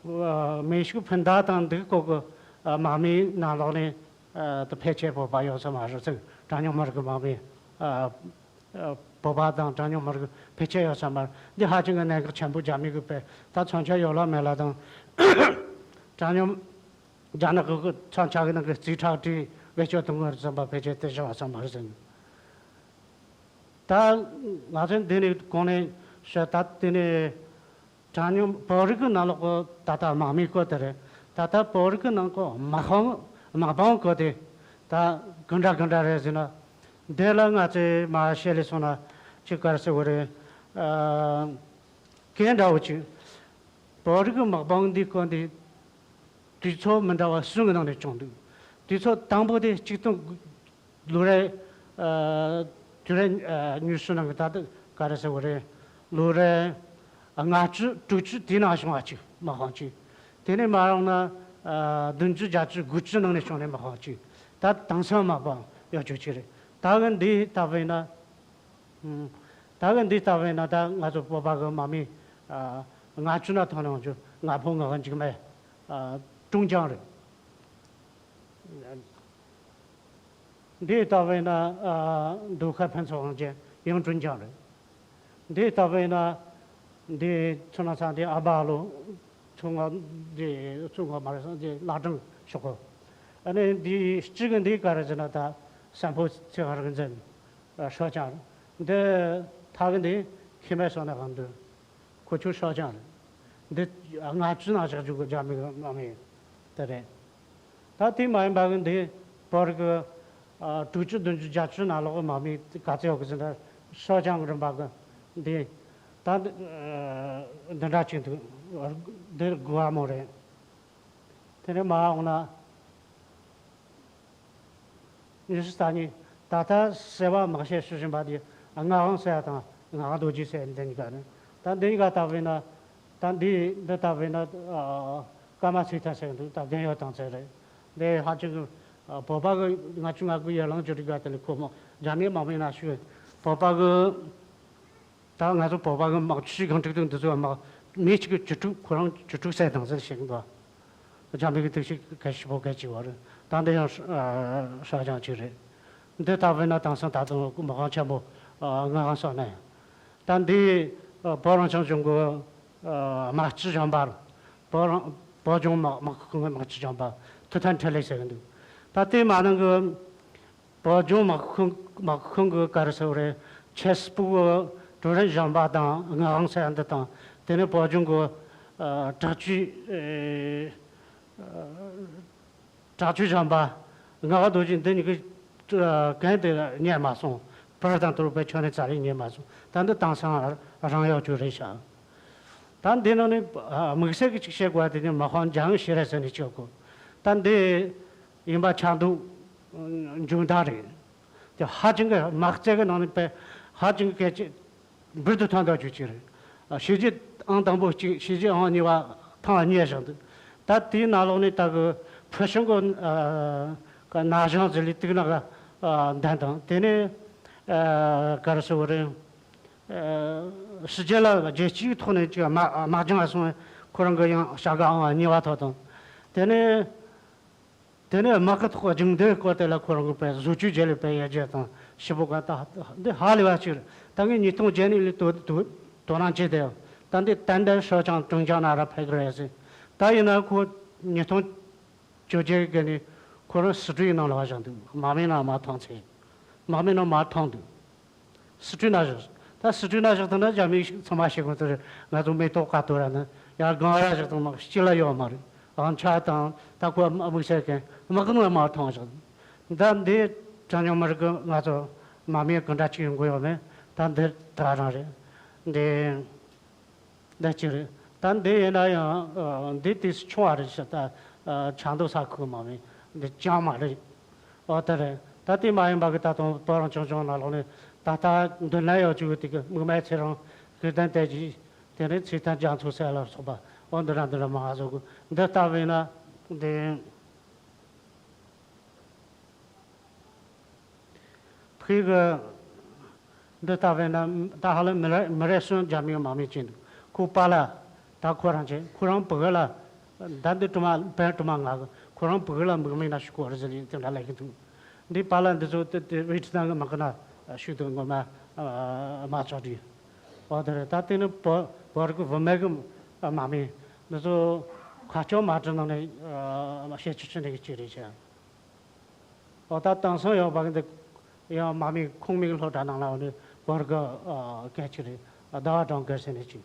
བོ་མེ་ཤུགས་འཕུར་མདའ་དང་འདི་གི་སྐོར་གི་དམག་མིའི་ནང་ལོགས་ནས་ད་ཕལ་ཆེར་བོད་པ་ཡོད་ས་མ་རེད་ཟེར། གྲངས་ཉུང་མི་རིགས་གི་དམག་མི། བོད་པ་དང་གྲངས་ཉུང་མི་རིགས་ཕལ་ཆེར་ཡོད་བསམ་པར། འདི་ཧ་ཅང་གི་གནད་འགག་ཆེན་པོ། རྒྱ་མི་གི་དཔེ་ད་མཚོན་ཆ་ཡོད་ལ་མེད་ལ་དང་། གྲངས་ཉུང་རྒྱ་ནག་གི་མཚོན་ཆ་གི་ནང་གི་རྩིས་ཁྲ་བྲིས་བེད་སྤྱོད་གཏོང་གི་རེད་བསམ་པ་ཕལ་ཆེར་དེ་བྱུང་བ་བསམ་པ་རེད་ཟེར། ད་ང་ཚོས་འདི་ནས་གོང་ནས་བཤད། ད་དེ་ནས་གྲངས་ཉུང་བོད་རིགས་ཀྱི་ནང་ལོགས་ཀྱི་ད་ལྟ་དམག་མིའི་སྐོར་དེ་རེད། ད་ལྟ་བོད་རིགས་ཀྱི་ནང་གི་དམག་དཔུང་དམག་དཔུང་སྐོར་དེ་ད་ག་འདྲ་ག་འདྲ་རེད་ཟེར་ན། འདི་ལ་ང་ཚོས་མར་བཤད་ལས་སོང་ན་ཅིག་ག་རེ་ཟེར་དགོས་རེད། ཨ། གལ་འདྲ་བོ་ཅིག་བོད་རིགས་ཀྱི་དམག་དཔུང་འདིའི་སྐོར་འདི་དུས་ཚོད་མི་འདྲ་བ་གསུམ་གྱི་ནང་ནས་བྱུང་འདུག་དུས་ཚོད་དང་པོ་དེ་ཆིག་སྟོང་ལོ་རེ། ཨ། དུས་རེ། ཨ། ཉི་ཤུ་ནང་གི་ད་ལྟ་ག་རེ་ཟེར་དགོས་རེད། ལོ་རེ་ལྔ་བཅུ་དྲུག་ཅུ་དེའི་ནང་བྱུང་བ་གཅིག་དམག་དཔུང་གཅིག་དེ་ནས་མར་ཡོང་ན། ཨ། བདུན་ཅུ་བརྒྱད་ཅུ་དགུ་བཅུ་ནང་ནས་བྱུང་ནས་དམག་དཔུང་གཅིག་ད་དེང་སང་དམག་དཔུང་ཡོད་རྒྱུ་གཅིག་རེད། ད་གི་འདི་ལྟ་བས་ན། ཨུམ། ད་གི་འདི་ལྟ་བས་ན་ད་ང་ཚོ་བོད་པ་གི་དམག་མི། ཨ། ལྔ་བཅུ་ན་ཐོན་ཡོང་རྒྱུ་ང་ཕོད་ངག་འཇིགས་མེད། ཨ། ཀྲུང་ཅང་རེད། འདི་ལྟ་བས་ན། ཨ། འདུ་ཁ་ཕུན་ཚོགས་དབང་ཅན་ཡང་ཀྲུང་ཅང་རེད། འདི་ལྟ་བས་ན། འདི་ཚོ་ན་ཚ་འདི་ཨ་བ་ལོ། ཚོ་ང་འདི་ཚོ་ང་མ་རེད་སང་འདི་བླ་བྲང་ཤོག་གོ་ཨ་ནི་འདི་གཅིག་གི་འདི་ག་རེ་ཟེར་ན་ད་སམ་ཕུ་ཚེ་དབང་རིག་འཛིན། ཨ། ཧྲོ་ཅང་རེད། འདི་ཐ་གི་འདི་ཁེ་མེ་སོ་ན་གང་འདུག་ཁོ་ཚོ་ཧྲོ་ཅང་རེད། འདི་ལྔ་བཅུ་ནང་བཞག་རྒྱུ་གི་རྒྱ་མི་གི་དམག་མི་དེ་རེད། ད་དེ་མ་ཡིན་པ་གི་འདི་བོད་གི། ཨ། དྲུག་ཅུ་བདུན་ཅུ་བརྒྱད་ཅུ་ནང་ལོགས་གི་དམག་མི་ག་ཚད་ཡོད་གི་ཟེར་ན་ཧྲོ་ཅང་གི་རིམ་པ་གི་འདི་ད་འདི། ཨ། འདི་འདྲ་ཅིག་འདུག་འདི་དགུ་བ་མོ་རེད། དེ་ནས་མ་འོང་ན། ཉི་ཤུ་རྩ་གཉིས། ད་ལྟ་སེ་བ་དམག་བཤད་ཞུ་བཞིན་པ་དེ་ངག་དབང་ཟེར་ཡ་དང་ངག་དབང་རྡོ་རྗེ་ཟེར་ཡ་འདི་གཉིས་ཀ་རེད། ད་འདི་གཉིས་ཀ་ལྟ་བས་ན། ད་འདི་འདི་ལྟ་བས་ན། ཨ། ཀརྨ་ཚེ་ཐར་ཟེར་གི་འདུག་ད་རྒན་ཡོལ་བཏང་ཚར་རེད། འདི་ཧ་ཅང་གི། ཨ། བོད་པ་གི་ལྔ་བཅུ་ང་དགུ་ཡར་ལངས་ཀྱི་རིགས་ཀ་དེ་ལས་ཁོ་མོ་རྒྱ་མིའི་དམག་མི་ན་ཞུ། བོད་པ་གི། ད་ང་ཚོ་བོད་པ་གི་དམག་ཆུ་སྒང་དྲུག་དང་འདི་ཚོ་དམག་མི་གཅིག་གི་བཅུ་དྲུག་ཁོ་རང་བཅུ་དྲུག་ཟེར་དང་ཟེར་བཤད་གི་འདུག་རྒྱ་མི་གི་དུག་ཤིག་ག་ཤི་པོ་ག་ཅིག་བ་རེད། ད་འདི་ཡང་ཧྲ་ཅང་ཅིག་རེད། འདི་ལྟ་བས་ན་དེང་སང་ད་དུང་དམག་དཔུང་ཆེན་པོ་ལྔ་གང་སོགས་ནས། ད་འདི་བོད་རང་སྐྱོང་ལྗོངས་གི་དམག་སྤྱི་གཞོན་པ། བོད་རང་བོད་ལྗོངས་དམག་དམག་ཁུལ་ཁང་གི་དམག་སྤྱི་གཞོན་པ་ཐུབ་བསྟན་འཕྲིན་ལས་ཟེར་གི་འདུག་ད་དེ་མ་ནང་གི་བོད་ལྗོངས་དམག་ཁང་དམག་ཁང་གི་ག་རེ་ཟེར་བ་རེད། ཆེད་སྤུ་གི་ཀྲུའུ་རེན་གཞོན་པ་དང་ངག་དབང་ཟེར་ཡ་འདི་དང་། དེ་ནས་བོད་ལྗོངས་གི་ཨ་དྲག་སྤྱོད་ཨེ་ཨ་དྲག་སྤྱོད་གཞོན་པ་ངག་དབང་རྡོ་རྗེ་འདི་གཉིས་ཀྱི་ཨ་གན་དེ་རྙེད་མ་སོང་། བོད་དང་དུ་རུ་པའི་ཆོ་ནས་རྩ་ལས་རྙེད་མ་སོང་། ད་འདི་དེང་སང་རང་ཡོད་རྒྱུ་རེད་ཤག་ད་འདི་ནང་ནས་ཨ་དམིགས་བསལ་གྱི་ཅིག་བཤད་དགོས་པ་དེ་ནི་མ་ཧོན་ལྗང་ཤེས་རེ་ཟེར་ནས་ཅིག་ཡོད་གོ་ད་འདི་ཡིན་པ་ཆགས་འདུག་འབྱུང་ཐང་རེད། དེ་ཧ་ཅང་གི་དམག་རྩལ་གྱི་ནང་ནས་དཔེ་ཧ་ཅང་གི་གལ་ཆེ་འབུར་དུ་ཐོན་ཐག་ཆོད་ཅིག་རེད། ཨ་བྱས་རྗེས་ཨང་དང་པོ་གཅིག་བྱས་རྗེས་ཨང་གཉིས་པ་ཐེངས་གཉིས་བཞག་འདུག་ད་དེའི་ནང་ལོགས་ནས་ད་གི་ཕུལ་བྱུང་གི་ཨ་ན་གཞོན་ཟེར་ལས་དུག་ནག་ཨ་ལྡན་དང་། དེ་ནས་ཨ་ག་རེ་ཟེར་བ་རེད། ཕྱི་རྒྱལ་ལ་རྒྱལ་སྤྱིའི་ཐོག་ནས་ཅིག་དམག་དམག་སྦྱང་ལ་སོང་བས་ཁོ་རང་གི་ཡང་བྱ་དགའ་ཨང་གཉིས་པ་ཐོབ་དང་། དེ་ནས་དེ་ནས་དམག་གི་ཐོག་སྦྱང་འདོད་སྐོར་དེ་ལ་ཁོ་རང་གི་དཔེ་བཟོ་བཅོས་བརྒྱབ་ལས་དཔེ་ཡར་རྒྱས་དང་ཞིབ་པོ་ག་ད་འདི་ཧ་ལས་པ་ཅིག་རེད། ད་ངས་ཉིས་སྟོང་བརྒྱད་ནས་ལས་དོ་དོ་དོ་སྣང་བྱས་ཏེ་ད་འདི་ཏན་ཏན་ཧྲོ་ཅང་ཀྲུང་ཅང་ན་ར་ཕེབས་ཀྱི་རེད་ཟེར། ད་ཡིན་ན་ཁོ་ཉིས་སྟོང་བཅོ་བརྒྱད་གི་ནས་ཁོ་རང་སི་ཀྲིའི་ནང་ལ་བཞག་འདུག་དམག་མིའི་ནང་མར་ཐོན་ཚེ། དམག་མིའི་ནང་མར་ཐོན་འདུག་སི་ཀྲིའི་ནང་བཞག་ད་སི་ཀྲིའི་ནང་བཞག་ཐུབ་ན་རྒྱ་མི་ཚང་མ་ཤེས་གོ་ཐུབ་རེད། ང་ཚོ་མེ་ཏོག་དཀར་དོ་ར་ནི་ཡར་སྒང་ར་བཞག་ཐུབ་ན་སྐྱིད་ལ་ཡོད་མ་རེད། ཨང་ཆ་དང་ད་ཁོ་དམིགས་བསལ་མཁན་དམག་གི་ནང་མར་ཐོན་བཞག་ད་འདི་གྲངས་ཉུང་མི་རིགས་ང་ཚོ་དམག་མི་ག་འདྲ་ཅིག་ཡོང་གི་ཡོད་མེད་ད་འདི་ད་རང་རེད། འདི། འདི་གཅིག་རེད། ད་འདི་ཡིན་ན་ཡང་ཨ་འདི་ཏོག་ཙམ་ཆུང་བ་རེད་ཤག་ད་ཨ་ཆབ་མདོ་ས་ཁུལ་མ་མིན་འདི་ཅང་མ་རེད། འོ་དེ་རེད། ད་དེ་མ་ཡིན་པ་གི་ད་དུང་བོད་རང་སྐྱོང་ལྗོངས་ནང་ལོགས་ནས་ད་ལྟ་མདུན་ལམ་ཡོད་ཅིག་དེ་གི་དམིགས་མེད་ཚེ་རིང་། གི་ལྡན་བདེ་སྐྱིད། དེ་ནས་ཚེ་བརྟན་རྒྱ་མཚོ་ཟེར་ལ་སོགས་པ་འོ་འདི་འདྲ་འདི་འདྲ་མང་བ་བཟོ་དགོས། འདི་ལྟ་བས་ན་འདི། ཕ་གི་འདི་ལྟ་བས་ན་ད་ཧ་ལམ་མི་རེ་མི་རེ་གསུམ་རྒྱ་མིའི་དམག་མི་བྱས་འདུག་ཁོ་པཱ་ལགས་ད་ཁོ་རང་བྱས། ཁོ་རང་ཕ་གི་ལ་ད་འདི་དྲི་མ་བན་དྲི་མ་ང་གི་ཁོ་རང་ཕ་གི་ལ་དམིགས་མེད་ན་ཞུ་དགོས་རེད་ཟེར་ནས་དེ་འདྲ་ལབ་ཀྱི་འདུག་འདི་པཱ་ལགས་འདི་ཚོ་དེ་དེ་ཝི་ཊི་ནམ་གི་དམག་གི་ན་ཞུ་འདུག་ངོ་མ། ཨ་མ་ཆགས་རེད། འོ་དེ་རེད། ད་དེ་ནི་བོད་བོད་རིགས་བུད་མེད་ཀྱི་དམག་མི་འདི་ཚོ་ཁ་ཕྱོགས་མ་བྲལ་ནང་ནས་ཨ་བྱེད་ཆོག་ཆོག་འདྲ་གི་ཅིག་རེད་ཤག་འོ་ད་དེང་སང་ཡོད་པ་གི་འདི་ཡང་དམག་མི་ཁོངས་མི་གི་སློབ་གྲྭ་ནང་ལ་འོ་ནི་བོད་རིགས་ཨ་སྐད་ཅིག་རེད། ཟླ་བ་སྒྲོལ་དཀར་ཟེར་ནས་ཅིག་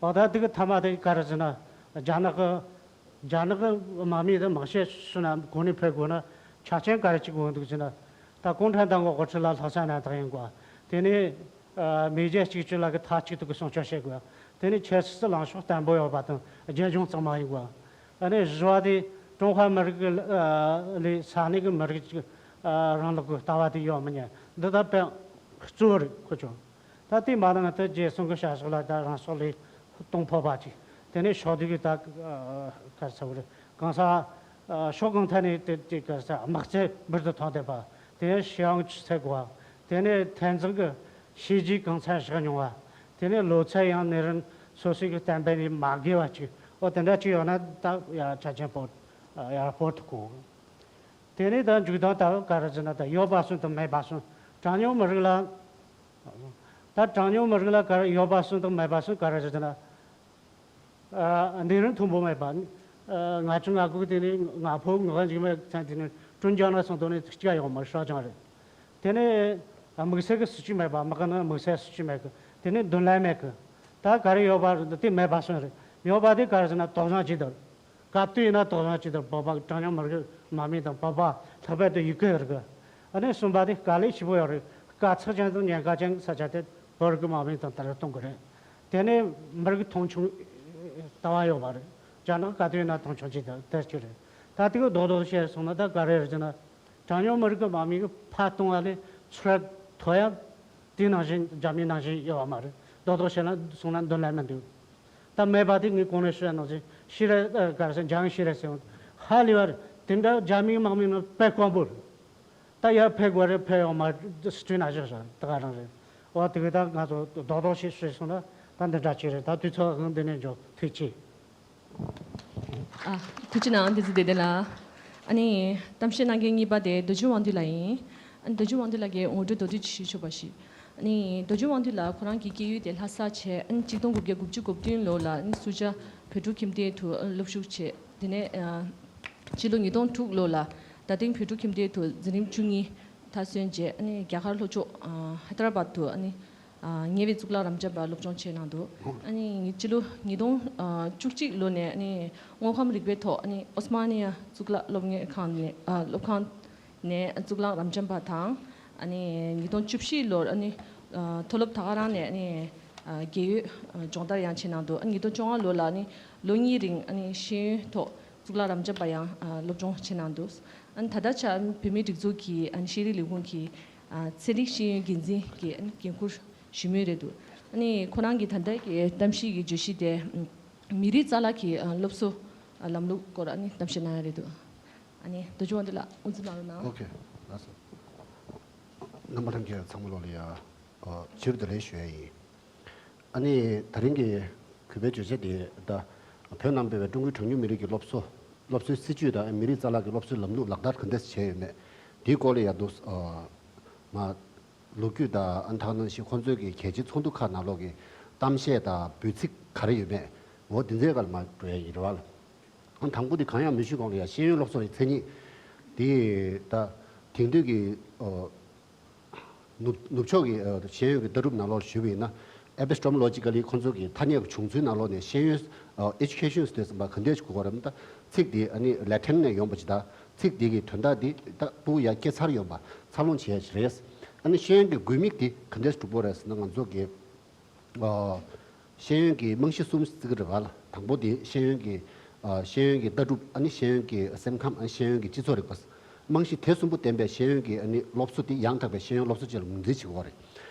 འོ་ད་དེ་གི་མཐའ་མ་དེ་ག་རེ་ཟེར་ན། རྒྱ་ནག་གི་རྒྱ་ནག་གི་དམག་མི་དེ་དམག་ཆས་ཕྱི་ནས་གོ་ནས་ཕེབས་དགོས་ན་ཆ་རྐྱེན་ག་རེ་ཅིག་དགོས་འདུག་ཟེར་ན། ད་གུང་ཁྲན་ཏང་གི་དབུ་ཁྲིད་ལ་ལྷག་བསམ་རྣམ་དག་ཡིན་དགོས། དེ་ནས་ཨ་མེས་རྒྱལ་གཅིག་གྱུར་ལ་གི་མཐའ་གཅིག་ཏུ་གི་སྲུང་སྐྱོབ་བྱེད་དགོས། དེ་ནས་ཆབ་སྲིད་ལངས་ཕྱོགས་བརྟན་པོ་ཡོད་པ་དང་རྒྱལ་གཞུང་གཙང་མ་ཡིན་དགོས། ཨ་ནི་བཞི་བ་དེ་ཀྲུང་ཧྭ་མི་རིགས་ཀྱི་ཨ་ལས་ས་གནས་ཀྱི་མི་རིགས་ཀྱི་ཨ་རིང་ལུགས་ཀྱི་ལྟ་བ་དེ་ཡོད་མི་ཉན། འདི་ད་དཔེ་གཙོ་བོ་རེད་ཁོ་ཚོ། ད་དེ་མ་ནང་དུ་རྒྱལ་སྲུང་གི་བྱ་གཞག་ལ་ད་རང་སྲོག་ལས་གཏོང་ཕོད་པ་ཅིག་དེ་ནས་ཕྱོགས་བསྡུས་ཀྱི་ད་ག་རེ་ཟེར་དགོས་རེད། གང་ཟག་ཕྱོགས་གང་ཐད་ནས་དེ་དེ་ག་རེ་ཟེར་དམག་རྩལ་འབུར་དུ་ཐོན་བསྡད་པ། དེ་ནས་ཤེས་ཡོན་ཆུ་ཚད་དགོས་པ། དེ་ནས་འཐབ་འཛིང་གི་བྱས་རྗེས་གང་འཚམ་བཞག་མྱོང་བ། དེ་ནས་ལོ་ཚད་ཡང་ནད་རིམས་སོ་སོའི་གི་བསྟན་པ་ནས་མ་བརྒལ་བ་ཅིག་འོ་དེ་འདྲ་ཅིག་ཡོད་ན་ད་ཡར་ཆ་རྐྱེན་སྤོར་ཡར་སྤོར་ཐུབ་དགོས། དེ་ནས་ད་མཇུག་དོན་ད་ག་རེ་ཟེར་ན། ད་ཡོད་པ་གསུམ་དང་མེད་པ་གསུམ། གྲངས་ཉུང་མི་རིགས་ལ། ད་གྲངས་ཉུང་མི་རིགས་ལ་ག་རེ་ཡོད་པ་གསུམ་དང་མེད་པ་གསུམ་ག་རེ་རེད་ཟེར་ན། ཨ་ནད་རིམས་མཐོན་པོ་མེད་པ། ཨ་ལྔ་བཅུ་ང་དགུ་དེ་ནས་ང་ཕོད་ང་འཇིགས་མེད་ཚན་དེ་ནས་ཀྲུང་ཅང་ན་སོང་དོ་ནས་གཅིག་ཡོང་མ་ཧྲ་ཅང་རེད། དེ་ནས་དམིགས་བསལ་གྱི་སྲིད་ཇུས་མེད་པ། མི་ག་ནི་དམིགས་བསལ་སྲིད་ཇུས་མེད་གི། དེ་ནས་མདུན་ལམ་མེད་གི། ད་ག་རེ་ཡོད་པ་རེད་དེ་མེད་པ་གསུམ་རེད། ཡོད་པ་དེ་ག་རེ་ཟེར་ན་དོགས་ཟོན་བྱེད་དོ། ག་དུས་ཡིན་ན་དོགས་ཟོན་བྱེད་དོ། བོད་པ་གྲངས་ཉུང་མི་རིགས་དམག་མི་དང་བོད་པ་ལྷག་པར་དུ་ཡུལ་སྐད་རིགས། ཨ་ནི་གསུམ་པ་དེ་དཀའ་ལས་ཆེ་པོ་ཡོད་རེད། དཀའ་ཚེགས་ཅན་དང་ཉེན་ཁ་ཅན་ས་ཆ་དེ་བོད་རིགས་དམག་མི་དང་དེ་འདྲ་གཏོང་གི་རེད། དེ་ནས་མི་རིགས་མཐོང་ཆུང་ལྟ་བ་ཡོད་པ་རེད། རྒྱ་ནག་ག་དུས་ཡིན་ན་མཐོང་ཆུང་བྱེད་དོ་དེ་ཅིག་རེད། ད་དེ་གི་རྡོག་རྡོག་བཤད་སོང་ན་ད་ག་རེ་རེད་ཟེར་ན། གྲངས་ཉུང་མི་རིགས་ཀྱི་དམག་མི་གི་ཕར་གཏོང་བ་ལས་ཚུར་ཐོན་ཡ་དེ་ནང་བཞིན་རྒྱ་མི་ནང་བཞིན་ཡོད་པ་མ་རེད། རྡོག་རྡོག་བཤད་ན་སོང་ན་མདུན་ལམ་མི་འདུག་ད་མེད་པ་དེ་ངས་གོང་ནས་ཞུས་པ་ནང་བཞིན་ཤི་ར་ཨ་ག་རེ་ཟེར་འཇང་ཤི་ར་ཟེར་ཧ་ལས་པ་རེད། དེ་འདྲ་རྒྱ་མིའི་དམག་མི་རྣམས་དཔེ་དཀོན་པོ་རེད། ད་ཡར་ཕེབས་དགོས་རེད། ཕེབས་ཡོང་མ་སྲིད་ན་ཞིག་ད་ག་རང་རེད། འོ་དེ་གི་ད་ང་ཚོ་རྡོག་རྡོག་ཞིག་ཞུས་སོང་ན་ད་འདི་འདྲ་ཅིག་རེད། ད་དུས་ཚོད་འདི་ནས་འཇོག་ཐུགས་རྗེ་ཆེ། ཨ། ཐུགས་རྗེ་གནང་། བདེ་སྐྱིད་བདེ་ལྡན་ལགས། ཨ་ནི་གཏམ་བཤད་གནང་མཁན་གཉིས་པ་དེ་རྡོ་རྗེ་དབང་འདུས་ལགས་ཡིན། ཨ་ནི་རྡོ་རྗེ་དབང་འདུས་ལགས་ཀྱིས་ངོ་སྤྲོད་མདོར་བསྡུས་ཅིག་ཞུས་ཆོག་པ་ཞིག་ཨ་ནི་རྡོ་རྗེ་དབང་འདུས་ལགས་ཁོ་རང་གི་སྐྱེས་ཡུལ་དེ་ལྷ་ས་བྱས། ཨ་ནི་གཅིག་སྟོང་དགུ་བརྒྱ་དགུ་བཅུ་གོ་བདུན་ལོ་ལ་ཨ་ནི་སུ་ཇཱ་བོད་ཕྲུག་ཁྱིམ་སྡེའི་ཐོག་སློབ་ཞུགས་བྱས། དེ་ནས་ཨ་སྤྱི་ལོ་ཉིས་སྟོང་དྲུག་ལོ་ལ་རྡ་སྟེང་བོད་ཕྲུག་ཁྱིམ་སྡེའི་ཐོག་འཛིན་རིམ་བཅུ་གཉིས་མཐར་སོན་རྗེས། ཨ་ནི་རྒྱ་གར་ལྷོ་ཕྱོགས་ཨ་ཧའི་ཏ་ར་བཱད་དུ་ཨ་ནི་ཨ་ཉེ་བའི་གཙུག་ལག་རབ་འབྱམས་པ་སློབ་སྦྱོང་བྱས་གནང་འདུག་ཨ་ནི་སྤྱི་ལོ་ཉིས་སྟོང་བཅུ་གཅིག་ལོ་ནས་ཨ་ནི་དངོས་ཁམས་རིག་པའི་ཐོག་ཨ་ནི་ཨོ་སི་མ་ནི་ཡ་གཙུག་ལག་སློབ་གཉེར་ཁང་ནས་ཨ་སློབ་ཁང་ནས་གཙུག་ལག་རབ་འབྱམས་པ་དང་། ཨ་ནི་ཉིས་སྟོང་བཅུ་བཞི་ལོར་ཨ་ནི་ཨ་མཐོ་སློབ་དར་དཀར་རང་ནས་ཨ་ནི་ཨ་རྒས་ཡོལ་ཨ་སྦྱོང་བརྡར་ཡང་བྱས་གནང་འདུག་ཨ་ནི་ཉིས་སྟོང་བཅོ་ལྔ་ལོ་ལ་ཨ་ནི་ལོ་གཉིས་རིང་ཨ་ནི་ཤེས་ཡོན་ཐོག་གཙུག་ལག་རབ་འབྱམས་པ་ཡང་ཨ་སློབ་སྦྱོང་བྱས་གནང་འདུག་ཨ་ནི་ད་ལྟ་ཆ་བོད་མིའི་སྒྲིག་འཛུགས་ཀྱི་ཨ་ནི་ཤེས་རིག་ལས་ཁུངས་ཀྱི་ཨ་ཚན་རིག་ཤེས་ཡོན་འགན་འཛིན་གྱི་ཨ་ནི་འགན་འཁུར་ཞུ་མུས་རེད་འདུག་ཨ་ནི་ཁོ་རང་གི་ད་ལྟ་གི་གཏམ་བཤད་ཀྱི་བརྗོད་གཞི་དེ་ཨ་མི་རིགས་རྩ་བརླག་གི་ཨ་སློབ་གསོ་ཨ་ལམ་ལུགས་སྐོར་ཨ་ནི་གཏམ་བཤད་གནང་ཡ་རེད་འདུག་ཨ་ནི་རྡོ་རྗེ་དབང་འདུས་ལགས་དབུ་འཛུགས་གནང་རོགས་གནང་། ཨོ་ཁེ། ལགས་སོ། རྣམ་པ་ཐམས་ཅད་ཚང་མ་ལོག་ལ་ཡ། ཨ་ཕྱིར་བདེ་ལེགས་ཞུ་ཡ་ཡིན། ཨ་ནི་དེ་རིང་གི་གུས་པའི་བརྗོད་བྱ་དེ་ད་བོད་ནང་སྤེལ་བའི་ཀྲུང་གོའི་གྲངས་ཉུང་མི་རིགས་ཀྱི་སློབ་གསོ། སློབ་གསོའི་སྲིད་བྱུས་དང་མི་རིགས་རྩ་བརླག་གི་སློབ་གསོའི་ལམ་ལུགས་ལག་བསྟར་ག་འདྲས་བྱས་ཡོད་མེད། དེའི་སྐོར་ལ་ཡ་འདུག་ཨ་མ་ལོ་རྒྱུས་དང་ཨ་ནི་ད་ག་ནང་བཞིན་ཁོང་ཚོའི་གི་གལ་ཆེའི་ཚོགས་འདུ་ཁག་ནང་ལོགས་ཀྱི་གཏམ་བཤད་དང་འབོད་ཚིག་ག་རེ་ཡོད་མེད། འོ་དེ་ཚོའི་སྒང་ལ་མར་འགྲོ་ཡ་ཡིན་རེད་བ། ཨ་དང་པོ་དེ་གང་ཡང་མི་ཞུས་གོང་ལ་ཡ་ཤེས་ཡོན་སློབ་གསོ་ཡི་མཚན་ཉིད་དེ་ད་དེང་དུས་ཀྱི་ཨ་ནུབ་ནུབ་ཕྱོགས་ཀྱི་ཨ་ཤེས་ཡོན་གྱི་ལྟ་གྲུབ་ནང་ལོགས་ཞུས་པ་ཡིན་ན། Epistemologically ཁོང་ཚོ་གི་ཐ་སྙད་ཀྱི་བྱུང་ཚུལ་ནང་ལོགས་ནས་ཤེས་ཡོན་ཨ་education ཟེར་དུས་ཙམ་པ་ག་འདྲས་ཞིག་གོ་དགོས་རེད་ད། ཚིག་དེ་ཨ་ནི་Latin ནས་ཡོང་པ་ཅིག་དང་། ཚིག་དེ་གི་དོན་དག་དེ་ད་ཕྲུ་གུ་ཡ་སྐྱེས་ཚར་ཡོང་པ་འཚར་ལོངས་བྱེད་ཡ་ཞིག་རེད། ཨ་ནི་ཤེས་ཡོན་གྱི་དགོས་དམིགས་དེ་ག་འདྲས་ཞིག་གྲུབ་པ་རེད་ཟེར་ན། ང་ཚོ་གི་ཨ་ཤེས་ཡོན་གྱི་རྨང་གཞི་གསུམ་བརྩི་གི་རེད་བ་ལ། དང་པོ་དེ་ཤེས་ཡོན་གྱི་ཨ་ཤེས་ཡོན་གྱི་ལྟ་གྲུབ། ཨ་ནི་ཤེས་ཡོན་གྱི་སེམས་ཁམས། ཨ་ནི་ཤེས་ཡོན་གྱི་སྤྱི་ཚོགས་རིག་པ། རྨང་གཞི་དེ་གསུམ་པོ་ལྡན་པའི་ཤེས་ཡོན་གྱི་ཨ་ནི་སློབ་གསོ་དེ་ཡང་དག་པའི་ཤེས་ཡོན་སློབ་གསོ་ཅིག་ལ་ངོས་འཛིན་བྱེད་དགོས་རེད།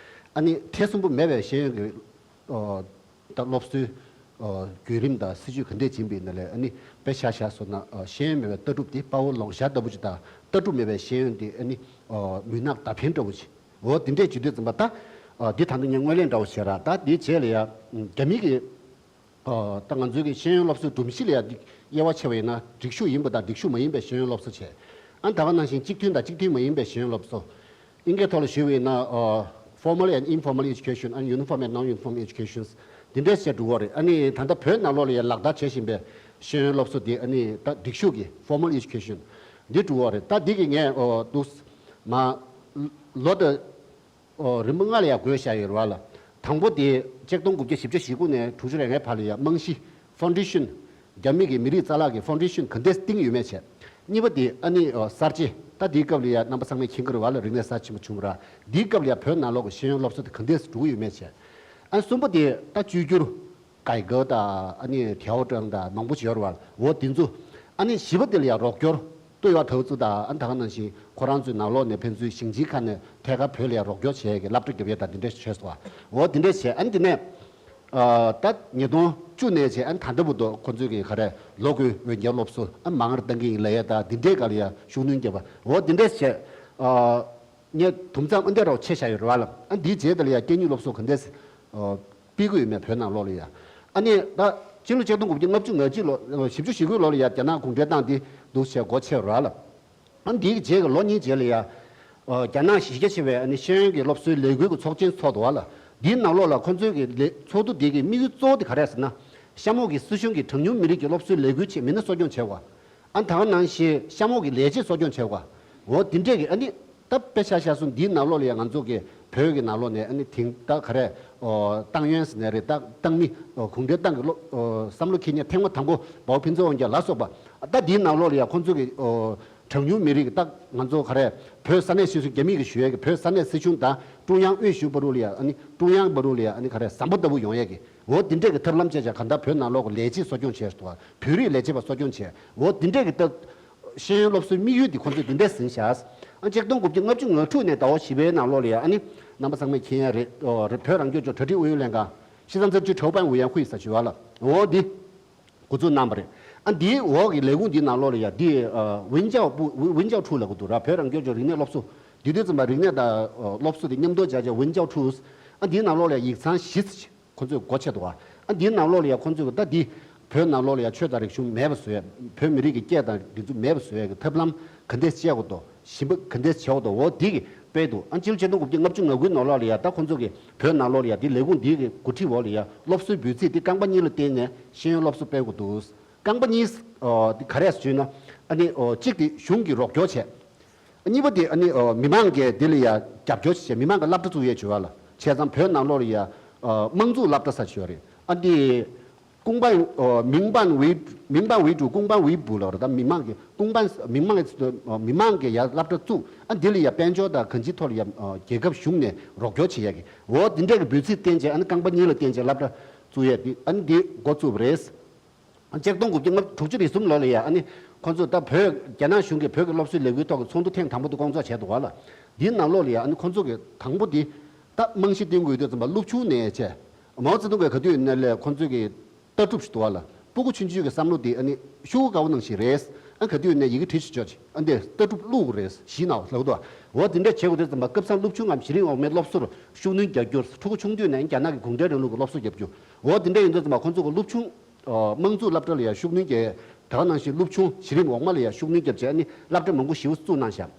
ཨ་ནི་དེ་གསུམ་པོ་མེད་པའི་ཤེས་ཡོན་གྱི་ཨ་ད་སློབ་གསོའི་ཨ་བརྒྱུད་རིམ་དང་སྲིད་ཇུས་ག་འདྲས་ཡིན་པ་ཡིན་ན་ལས། ཨ་ནི་དཔེ་ཆ་བཞག་སོང་ན་ཨ་ཤེས་ཡོན་མེད་པའི་ལྟ་གྲུབ་དེ་དཔའ་བོ་ལོང་བྱ་ལྟ་བུ་ཅིག་དང་། ལྟ་གྲུབ་མེད་པའི་ཤེས་ཡོན་དེ་ཨ་ནི་ཨ་མུན་ནག་མདའ་འཕེན་འདྲ་བོ་ཅིག་འོ་དེ་འདྲས་བྱེད་དུས་ཙམ་པ་ད། ཨ་འདི་ད་ནི་ངས་སྔོན་གླེང་འདྲ་བོ་བྱས་ར། ད་དེའི་རྗེས་ལ་ཡ་རྒྱ་མི་གི་ཨ་ད་ང་ཚོའི་གི་ཤེས་ཡོན་སློབ་གསོའི་སྒྲོམ་གཞི་ལ་ཡ་འདི་དབྱེ་བ་ཕྱེ་བ་ཡིན་ན། སྒྲིག་ཤུགས་ཡིན་པ་དང་སྒྲིག་ཤུགས་མ་ཡིན་པའི་ཤེས་ཡོན་སློབ་གསོ་བྱས། ཨ་ད་ག་ནང་བཞིན་གཅིག་མཐུན་དང་གཅིག་མཐུན་མ་ཡིན་པའི་ཤེས་ཡོན་སློབ་གསོ། ཨིན་སྐད་ཐོག་ལ་ཞུས་པ་ཡིན་ན། ཨ། formal and informal education and uniform and non-uniform educations འདི་འདྲས་བྱས་འགྲོ་གི་རེད། ཨ་ནི་ད་ལྟ་བོད་ནང་ལོགས་ལ་ཡང་ལག་བསྟར་བྱེད་བཞིན་པའི་ཤེས་ཡོན་སློབ་གསོ་འདི་ཨ་ནི་ད་སྒྲིག་ཞུགས་ཀྱི་formal education འདི་འགྲོ་གི་རེད། ད་འདི་གི་ངས་ཨོ་འདུག་མ་ལོ་ད་ཨོ་རིམ་པ་ལྔ་ལ་ཡང་བགོས་བཞག་ཡོད་རེད་བ་ལ། དང་པོ་དེ་ཆིག་སྟོང་དགུ་བརྒྱ་བཞི་བཅུ་ཞེ་དགུ་ནས་དྲུག་ཅུ་རེ་ལྔའི་བར་ལ་ཡང་རྨང་གཞི་foundation རྒྱ་མི་གི་མི་རིགས་རྩ་བརླག་གི་foundation ག་འདྲས་བཏིང་ཡོད་མེད་བྱས། གཉིས་པ་དེ་ཨ་ནི་ཨོ་གསར་བརྗེ། ད་དེའི་སྐབས་ལ་ཡང་རྣམ་པ་ཚང་མས་མཁྱེན་གྱི་རེད་བ་ལ། རིག་གནས་གསར་ཆེན་པོ་བྱུང་བ་ར། དེའི་སྐབས་ལ་ཡང་བོད་ནང་ལོགས་ཀྱི་ཤེས་ཡོན་སློབ་གསོ་དེ་ག་འདྲས་འགྲོ་གི་ཡོད་མེད་བྱས། ཨ་གསུམ་པ་དེ་ད་བཅོས་བསྒྱུར།改革དང་ཨ་ནི་调整དང་མང་པོ་ཞིག་ཡོད་རེད་བ་ལ། འོ་དེ་ཚོ་ཨ་ནི་བཞི་པ་དེ་ལ་ཡང་རོགས་སྐྱོར། ལྟོས་ཡག་ཐོག་ཚུ་དང་ཨ་ནི་ད་ག་ནང་བཞིན་ཁོ་རང་ཚོའི་ནང་ལོགས་ནས་ཕན་ཚུན་ཞིང་ཆེན་ཁག་ནས་ཐད་ཀར་བོད་ལ་ཡང་རོགས་སྐྱོར་བྱེད་ཡག་གི་སློབ་གྲྭ་རྒྱབ་ཡག་དང་འདི་འདྲས་བྱས་སོང་བ། འོ་འདི་འདྲས་བྱས། ཨ་ནི་དེ་ནས་ཨ་ད་ཉིས་སྟོང་བཅུ་ནས་བྱས་ཨ་ནི་ད་ལྟ་བར་དུ་ཁོ་ཚོས་ཀྱི་ག་རེ་ལོ་དགུའི་འོས་འགན་སློབ་གསོ་ཨ་མང་རུ་གཏང་གི་ཡིན་ལབ་ཡག་དང་འདི་འདྲས་སྒང་ལ་ཡང་ཤུགས་སྣོན་བརྒྱབ་པ། འོ་འདི་འདྲས་བྱས། ཨ་ངས་དུམ་མཚམས་ཨ་འདྲས་རོགས་ཆེ་བཞག་ཡོད་རེད་བ་ལ། ཨ་འདིའི་རྗེས་དེ་ལ་ཡང་སྐད་གཉིས་སློབ་གསོ་ག་འདྲས་ཨ་སྤེལ་གྱི་ཡོད་མེད་བོད་ནང་ལོགས་ལ་ཡང་། ཨ་ནི་ད་སྤྱི་ལོ་ཆིག་སྟོང་དགུ་བརྒྱ་ལྔ་བཅུ་ང་གཅིག་ལོ་བཞི་བཅུ་ཞེ་དགུའི་ལོ་ལ་ཡང་རྒྱ་ནག་གུང་ཁྲན་ཏང་འདི་འདུག་བྱས་སྒོ་ཕྱེ་ར་ལ། ཨ་འདིའི་རྗེས་ཀྱི་ལོ་གཉིས་རྗེས་ལ་ཡང་། ཨ་རྒྱ་ནག་གཞི་རྒྱ་ཆེ་བའི་ཨ་ནི་ཤེས་ཡོན་གྱི་སློབ་གསོའི་ལས་འགུལ་གྱི་ཚོགས་ཆེན་ཚོགས་འདུག་བ་ལ། འདིའི་ནང་ལོགས་ལ་ཁོ་ཚོའི་གི་ལས་ཚོགས་འདུ་འདི་གི་དམིགས་ཡུལ་གཙོ་བོ་དེ་ག་རེ་རེད་ཟེར་ན། གཤམ་འོག་གི་སྲིད་གཞུང་གིས་གྲངས་ཉུང་མི་རིགས་ཀྱི་སློབ་གསོའི་ལས་འགུལ་ཆེད་མི་སྣ་གསོ་སྐྱོང་བྱས་པ། ཨ་ད་ག་ནང་བཞིན་གཤམ་འོག་གི་ལས་བྱེད་གསོ་སྐྱོང་བྱས་པ། འོ་འདི་འདྲས་ཀྱི་ཨ་ནི། ད་དཔེ་ཆ་བཞག་སོང་འདིའི་ནང་ལོགས་ལ་ཡང་ང་ཚོ་གི་བོད་ཀྱི་ནང་ལོགས་ནས་ཨ་ནི་དེང་ད་ག་རེ། ཨོ་ཏང་ཡོན་ཟེར་ནའི་རེད། ད་ཏང་མི། ཨོ་གུང་ཁྲན་ཏང་གི་བློ། ཨོ་བསམ་བློ་འཁྱེར་མཁན་ཐེངས་མ་དང་པོ་མའོ་ཕིན་ཚེ་དབང་རྒྱལ་ལ་སོགས་པ། ཨ་ད་འདིའི་ནང་ལོགས་ལ་ཡང་ཁོང་ཚོ་གི་ཨོ་གྲངས་ཉུང་མི་རིགས་ཀྱི་ད་ང་ཚོ་ག་རེ། བོད་ས་གནས་སྲིད་གཞུང་རྒྱ་མི་གི་ཞུ་ཡས་ཀྱི་བོད་ས་གནས་སྲིད་གཞུང་དང་ཀྲུང་དབྱང་དབུས་གཞུང་བར་དུ་ལ་ཡང་ཨ་ནི་ཀྲུང་དབྱང་བར་དུ་ལ་ཡང་ཨ་ནི་ག་རེ་ཟམ་པ་ལྟ་བུ་ཡོང་ཡས་ཀྱི། འོ་འདི་འདྲས་ཀྱི་ཐབས་ལམ་བཅས་ཀྱང་གང་ལྟར་བོད་ནང་ལོགས་ཀྱི་ལས་བྱེད་གསོ་སྐྱོང་བྱས་སོང་། བོད་རིགས་ལས་བྱེད་པ་གསོ་སྐྱོང་བྱས། འོ་འདི་འདྲས་ཀྱི་ད། ཤེས་ཡོན་སློབ་གསོའི་དམིགས་ཡུལ་འདི་ཁོ་ཚོས་འདི་འདྲས་ཟིན་བཞག་ཨ་ཆིག་སྟོང་དགུ་བརྒྱ་ལྔ་བཅུ་ང་དྲུག་ནས་ཟླ་བ་བཞི་པའི་ནང་ལོགས་ལ་ཡང་ཨ་ནི་རྣམ་པ་ཚང་མས་མཁྱེན་ཡ་རེད། ཨོ་རེད། བོད་རང་སྐྱོང་ལྗོངས་གྲ་སྒྲིག་ཨུ་ཡོན་ལྷན་ཁང་西藏自治州办委员会ཟེར་ཞུ་བ་ལ། འོ་འདི་འགོ་འཛུགས་གནང་བ་རེད། ཨ་འདིའི་འོག་གི་ལས་ཁུངས་འདིའི་ནང་ལོགས་ལ་ཡང་འདི་ཨ་文教部文教处ལབ་ཀྱི་འདུག་ར། བོད་རང་སྐྱོང་ལྗོངས་རིག་གནས་སློབ་གསོ། འདི་དུས་ཙམ་པ་རིག་གནས་དང་ཨ་སློབ་གསོ་དེ་མཉམ་དུ་སྦྱར་བྱས་文教处། ཨ་འདིའི་ནང་ལོགས་ལ་ཡང་ཡིག་ཚང་བཞི་ཁོ་ཚོས་སྒོ་ཕྱེ་འདུག་བ། ཨ་འདིའི་ནང་ལོགས་ལ་ཡང་ཁོ་ཚོས་ད་འདི་བོད་ནང་ལོགས་ལ་ཡང་ཆོས་དང་རིག་གཞུང་མེད་པ་བཟོ་ཡ། བོད་མི་རིགས་ཀྱི་སྐད་དང་སྒྲིག་འཛུགས་མེད་པ་བཟོ་ཡ་གི་ཐབས་ལམ་ག་འདྲས་བྱེད་དགོས་འདུག་ཞིབ་པ་ག་འདྲས་བྱེད་དགོས་འདུག་འོ་འདི་གི་སྤེལ་འདུག་ཨ་སྤྱི་ལོ་ཆིག་སྟོང་དགུ་བརྒྱ་ལྔ་བཅུ་ང་དགུའི་ནང་ལོགས་ལ་ཡང་ད་ཁོ་ཚོ་གི་བོད་ནང་ལོགས་ལ་ཡང་འདི་ལས་ཁུངས་འདི་གི་འགོ་ཁྲིད་འོག་ལ་ཡང་སློབ་གསོའི་འབོད་ཚིག་འདི་རྐང་པ་གཉིས་ལ་བརྟེན་ནས་ཤེས་ཡོན་སློབ་གསོ་སྤེལ་དགོས་འདུག་རྐང་པ་གཉིས། ཨོ་འདི་ག་རེ་ཞུས་ན། ཨ་ནི་ཨོ་གཅིག་དེ་གཞུང་གིས་རོགས་སྐྱོར་བྱས། གཉིས་པ་དེ་ཨ་ནི་ཨོ་མི་མང་གིས་དེ་ལ་ཡ་རྒྱབ་སྐྱོར་བྱས། མི་མང་གི་སློབ་གྲྭ་བཙུགས་ཡས་བྱོས་པ་ལ། བྱས་ཙང་བོད་ནང་ལོགས་ལ་ཡ་ཨོ་དམངས་གཙོའི་སློབ་གྲྭ་ཟེར་བྱོས་རེད། ཨ་འདི་公办ཨོ་民办为民办为主公办为补ལབ་རེད། ད་མི་མང་གི་公办མི་མང་གི་མི་མང་གི་ཡ་སློབ་གྲྭ་བཙུགས། ཨ་འདི་ལ་ཡ་དཔལ་འབྱོར་དང་གང་ཅིའི་ཐོག་ལ་ཡ་ཨོ་རྒྱལ་ཁབ་གཞུང་ནས་རོགས་སྐྱོར་བྱེད་ཡ་གི། འོ་འདི་འདྲ་གི་འབོད་ཚིག་བསྟན་བྱས་ཨ་ནི་རྐང་པ་གཉིས་ལ་བརྟེན་བྱས་སློབ་གྲྭ་བཙུགས་ཡས་འདི་ཨ་ནི་འདི་འགོ་བཙུགས་པ་རེད། ཆིག་སྟོང་དགུ་བརྒྱ་ལྔ་དྲུག་ཅུ་རེ་གསུམ་ལོ་ལ་ཡ་ཨ་ནི་ཁོང་ཚོས་ད་བོད་རྒྱ་ནག་གཞུང་གིས་བོད་ཀྱི་སློབ་གསོའི་ལས་འགུལ་ཐོག་གི་ཚོགས་འདུ་ཐེངས་དང་པོ་དེ་སྐོང་ཚོགས་བྱས་འདུག་བ་ལ། འདིའི་ནང་ལོགས་ལ་ཡ་ཨ་ནི་ཁོང་ཚོ་གི་དང་པོ་འདི་ད་རྨང་གཞི་བཏིང་དགོས་དུས་ཙམ་པ་སློབ་ཆུང་ནས་བྱས། མའོ་ཙེ་ཏུང་གིས་ག་དུས་ཡིན་ནའི་ལས་ཁོང་ཚོ་གི་ལྟ་གྲུབ་ཞིག་འདུག་བ་ལ། སྤུ་གུ་ཆུང་ཆུང་གི་བསམ་བློ་དེ་ཨ་ནི་ཤོག་གུ་དཀར་པོ་ནང་བཞིན་རེད། ཨ་ག་དུས་ཡིན་ནའི་ཡི་གེ་བྲིས་ཤིག་ཅོག་ཅིག་ཨ་འདི་ལྟ་གྲུབ་བླུགས་དགོས་རེད། གཞི་ནང་ལབ་འདུག་འོ་དེ་འདྲ་བྱེད་དགོས་དུས་ཙམ་པ་སྐབས་སང་སློབ་ཆུང་ངམ་གཞི་རིམ་འོག་མའི་སློབ་གསོར་ཤུགས་སྣོན་རྒྱག་རྒྱུ། ཕྲུ་གུ་ཆུང་དུས་ནས་རྒྱ་ནག་གི་གུང་ཁྲན་རིང་ལུགས་ཀྱི་སློབ་གསོ་རྒྱབ་རྒྱུ། འོ་དེ་འདྲ་ཡིན་དུས་ཙམ་པ་ཁོང་ཚོ་གི་སློབ་ཆུང་། ཨོ་དམངས་གཙོའི་སློབ་གྲྭ་ལ་ཡང་ཤུགས་སྣོན་བརྒྱབ། ད་ག་ནང་བཞིན་སློབ་ཆུང་གཞི་རིམ་འོག་མ་ལ་ཡང་ཤུགས་སྣོན་བརྒྱབ་བྱས་ཨ་ནི་སློབ་གྲྭ་མང་པོ་ཞེ་པོ་བཙུགས་གནང་ཤག་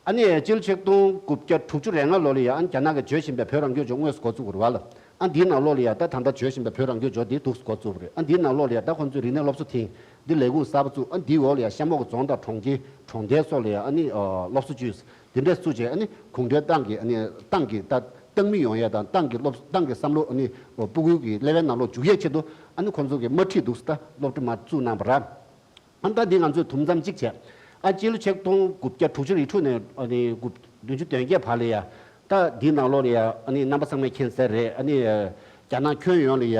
ཨ་ནི་སྤྱི་ལོ་ཆིག་སྟོང་དགུ་བརྒྱ་དྲུག་ཅུ་རེ་ལྔ་ལོ་ལ་ཡང་ཨ་ནི་རྒྱ་ནག་གིས་བྱོས་བཞིན་པའི་བོད་རང་སྐྱོང་ལྗོངས་དངོས་སུ་འགོ་བཙུགས་དགོས་རེད་བ་ལ། ཨ་འདིའི་ནང་ལོགས་ལ་ཡང་ད་ད་ལྟ་བྱོས་བཞིན་པའི་བོད་རང་སྐྱོང་ལྗོངས་འདི་འདུག་སེ་འགོ་བཙུགས་པ་རེད། ཨ་འདིའི་ནང་ལོགས་ལ་ཡང་ད་ཁོང་ཚོས་རིག་གནས་སློབ་གསོ་ཐིང་འདི་ལས་ཁུངས་གསར་པ་བཙུགས། ཨ་འདིའི་འོག་ལ་ཡང་གཤམ་འོག་གི་རྫོང་དང་གྲོང་ཁྱེར་གྲོང་རྡལ་སོགས་ལ་ཡང་ཨ་ནི་ཨ་སློབ་གསོ་བཅོས། དེ་འདྲས་བཙུགས་བྱས་ཨ་ནི་གུང་ཁྲན་ཏང་གི་ཨ་ནི་ཏང་གི་ད་ཏང་མི་ཡོང་ཡས་དང་ཏང་གི་སློབ་ཏང་གི་བསམ་བློ་ཨ་ནི་སྤུ་གུ་གི་ཀླད་པའི་ནང་ལོགས་འཇུག་ཡས་ཆེད་དུ་ཨ་ནི་ཁོང་ཚོ་གི་དམར་ཁྲིད་འདུག་སེ་ད་སློབ་གྲྭ་མར་བཙུགས་གནང་བ་རེད། ཨ་ནི་ད་འདི་ང་ཚོས་དུམ་མཚམས་གཅིག་བྱས། ཨ་སྤྱི་ལོ་ཆིག་སྟོང་དགུ་བརྒྱ་དྲུག་ཅུ་རེ་དྲུག་ནས་ཨ་ནི་དགུ་བདུན་ཅུ་དོན་བརྒྱད་བར་ལ་ཡ། ད་འདི་ནང་ལོགས་ལ་ཡ་ཨ་ནི་རྣམ་པ་ཚང་མས་མཁྱེན་གསལ་རེད། ཨ་ནི་རྒྱ་ནག་ཁྱོན་ཡོངས་ལ་ཡ་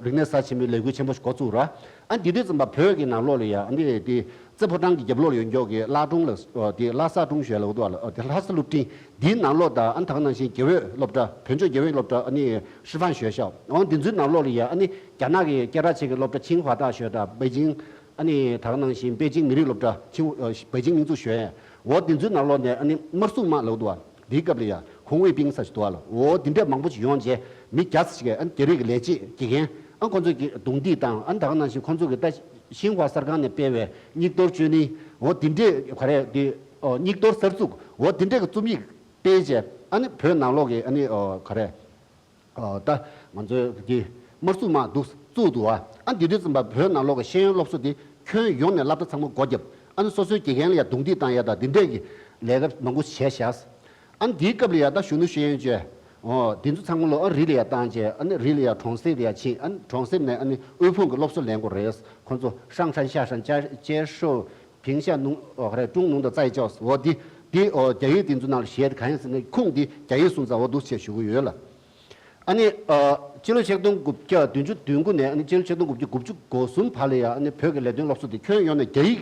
རིག་གནས་གསར་ཆེན་མོའི་ལས་འགུལ་ཆེན་པོ་ཞིག་འགོ་བཙུགས་ར། ཨ་འདི་དུས་ཙམ་པ་བོད་ཀྱི་ནང་ལོགས་ལ་ཡ་ཨ་ནི་དེ་རྩེ་ཕོ་བྲང་གི་རྒྱབ་ལོགས་ལ་ཡོད་མཁན་གྱི་ལྷ་སྒྲུང་ལ་དེ་ལྷ་ས་སྒྲུང་ཞེས་ལབ་འདུག་ལ། དེ་ལྷ་ས་སློབ་འབྲིང་འདིའི་ནང་ལོགས་དང་ཨ་ནི་ད་ག་ནང་བཞིན་དགེ་འོས་སློབ་གྲྭ་བོད་ལྗོངས་དགེ་འོས་སློབ་གྲྭ་ཨ་ནི师范学校འོ་འདི་ཚོའི་ནང་ལོགས་ལ་ཡ་ཨ་ནི་རྒྱ་ནག་གི་སྐད་གྲགས་ཆེ་གི་སློབ་གྲྭ་ཆིང་ཧྭ་大学དང་པེ་ཅིང་ཨ་ནི་ད་ག་ནང་བཞིན་པེ་ཅིང་མི་རིགས་སློབ་གྲྭ་ཆིང་ཨ་北京民族学院འོ་འདི་ཚོའི་ནང་ལོགས་ནས་ཨ་ནི་དམར་སྲུང་དམག་ལབ་འདུག་བ། འདིའི་སྐབས་ལ་ཡ་红卫兵ཟེར་ཞིག་འདུག་བ་ལ། འོ་འདི་འདྲས་མང་པོ་ཞིག་ཡོང་རྗེས་མི་བརྒྱ་ཙམ་ཞིག་གིས་ཨ་ནི་རྒྱ་རིགས་ཀྱི་ལས་བྱེད་དགེ་རྒན་ཨ་ཁོང་ཚོ་གི་རྡུང་རྡེག་དང་ཨ་ནི་ད་ག་ནང་བཞིན་ཁོང་ཚོ་གི་ད་ཤིན་ཧྭ་གསར་ཁང་ནས་སྤེལ་བའི་སྙིགས་དོར་བཅོས་ལེན་འོ་འདི་འདྲས་ག་རེ་འདི་ཨོ་སྙིགས་དོར་གསར་འཛུགས་འོ་འདི་འདྲས་ཀྱི་རྩོམ་ཡིག་ སྤེལ་བྱས། ཨ་ནི་བོད་ནང་ལོགས་ཀྱི་ཨ་ནི་ཨོ་ག་རེ། ཨོ་ད་ང་ཚོའི་གི་དམར་སྲུང་དམག་འདུག་བཙུགས་འདུག་ཨ། ཨ་འདི་དུས་ཙམ་པ་བོད་ནང་ལོགས་ཀྱི་ཤེས་ཡོན་སློབ་གསོ་དེ་ཁྱོན་ཡོངས་ནས་སློབ་གྲྭ་ཚང་མ་སྒོ་བརྒྱབ། ཨ་ནི་སོ་སོའི་དགེ་རྒན་ལ་ཡང་རྡུང་རྡེག་བཏང་ཡ་དང་འདི་འདྲས་ཀྱི་ལས་ཀ་མང་པོ་བྱས་བཞག། ཨ་ནི་འདིའི་སྐབས་ལ་ཡང་ད་གཞོན་ནུ་ཤེས་ཡོན་ཅན་ཨོ་འདི་ཚོ་ཚང་མ་ལོ་ཨ་རི་ལ་ཡང་བཏང་བྱས། ཨ་ནི་རི་ལ་ཡང་གྲོང་གསེབ་ལ་ཡང་ཕྱིན། ཨ་ནི་གྲོང་གསེབ་ནས་ཨ་ནི་དབུལ་ཕོངས་ཀྱི་སློབ་གསོ་ལེན་དགོས་རེད། ཁོ་ཚོ་ཧྲང་ཧྲན་ཤ་ཧྲན་ཅ་ཅེ་ཧྲོ། 平下农- 哦，还有中农的再教育，我的的哦，教育民族那些看是那空的教育送在我都接受过了。 ཨ་ནི་ཨ་སྤྱི་ལོ་ཆིག་སྟོང་དགུ་བརྒྱ་བདུན་ཅུ་དོན་དགུ་ནས་ཨ་ནི་སྤྱི་ལོ་ཆིག་སྟོང་དགུ་བརྒྱ་དགུ་བཅུ་གོ་གསུམ་བར་ལ་ཡང་ཨ་ནི་བོད་ཀྱི་ལས་དོན་སློབ་གསོ་དེ་ཁྱོན་ཡོངས་ནས་རྒྱ་ཡིག་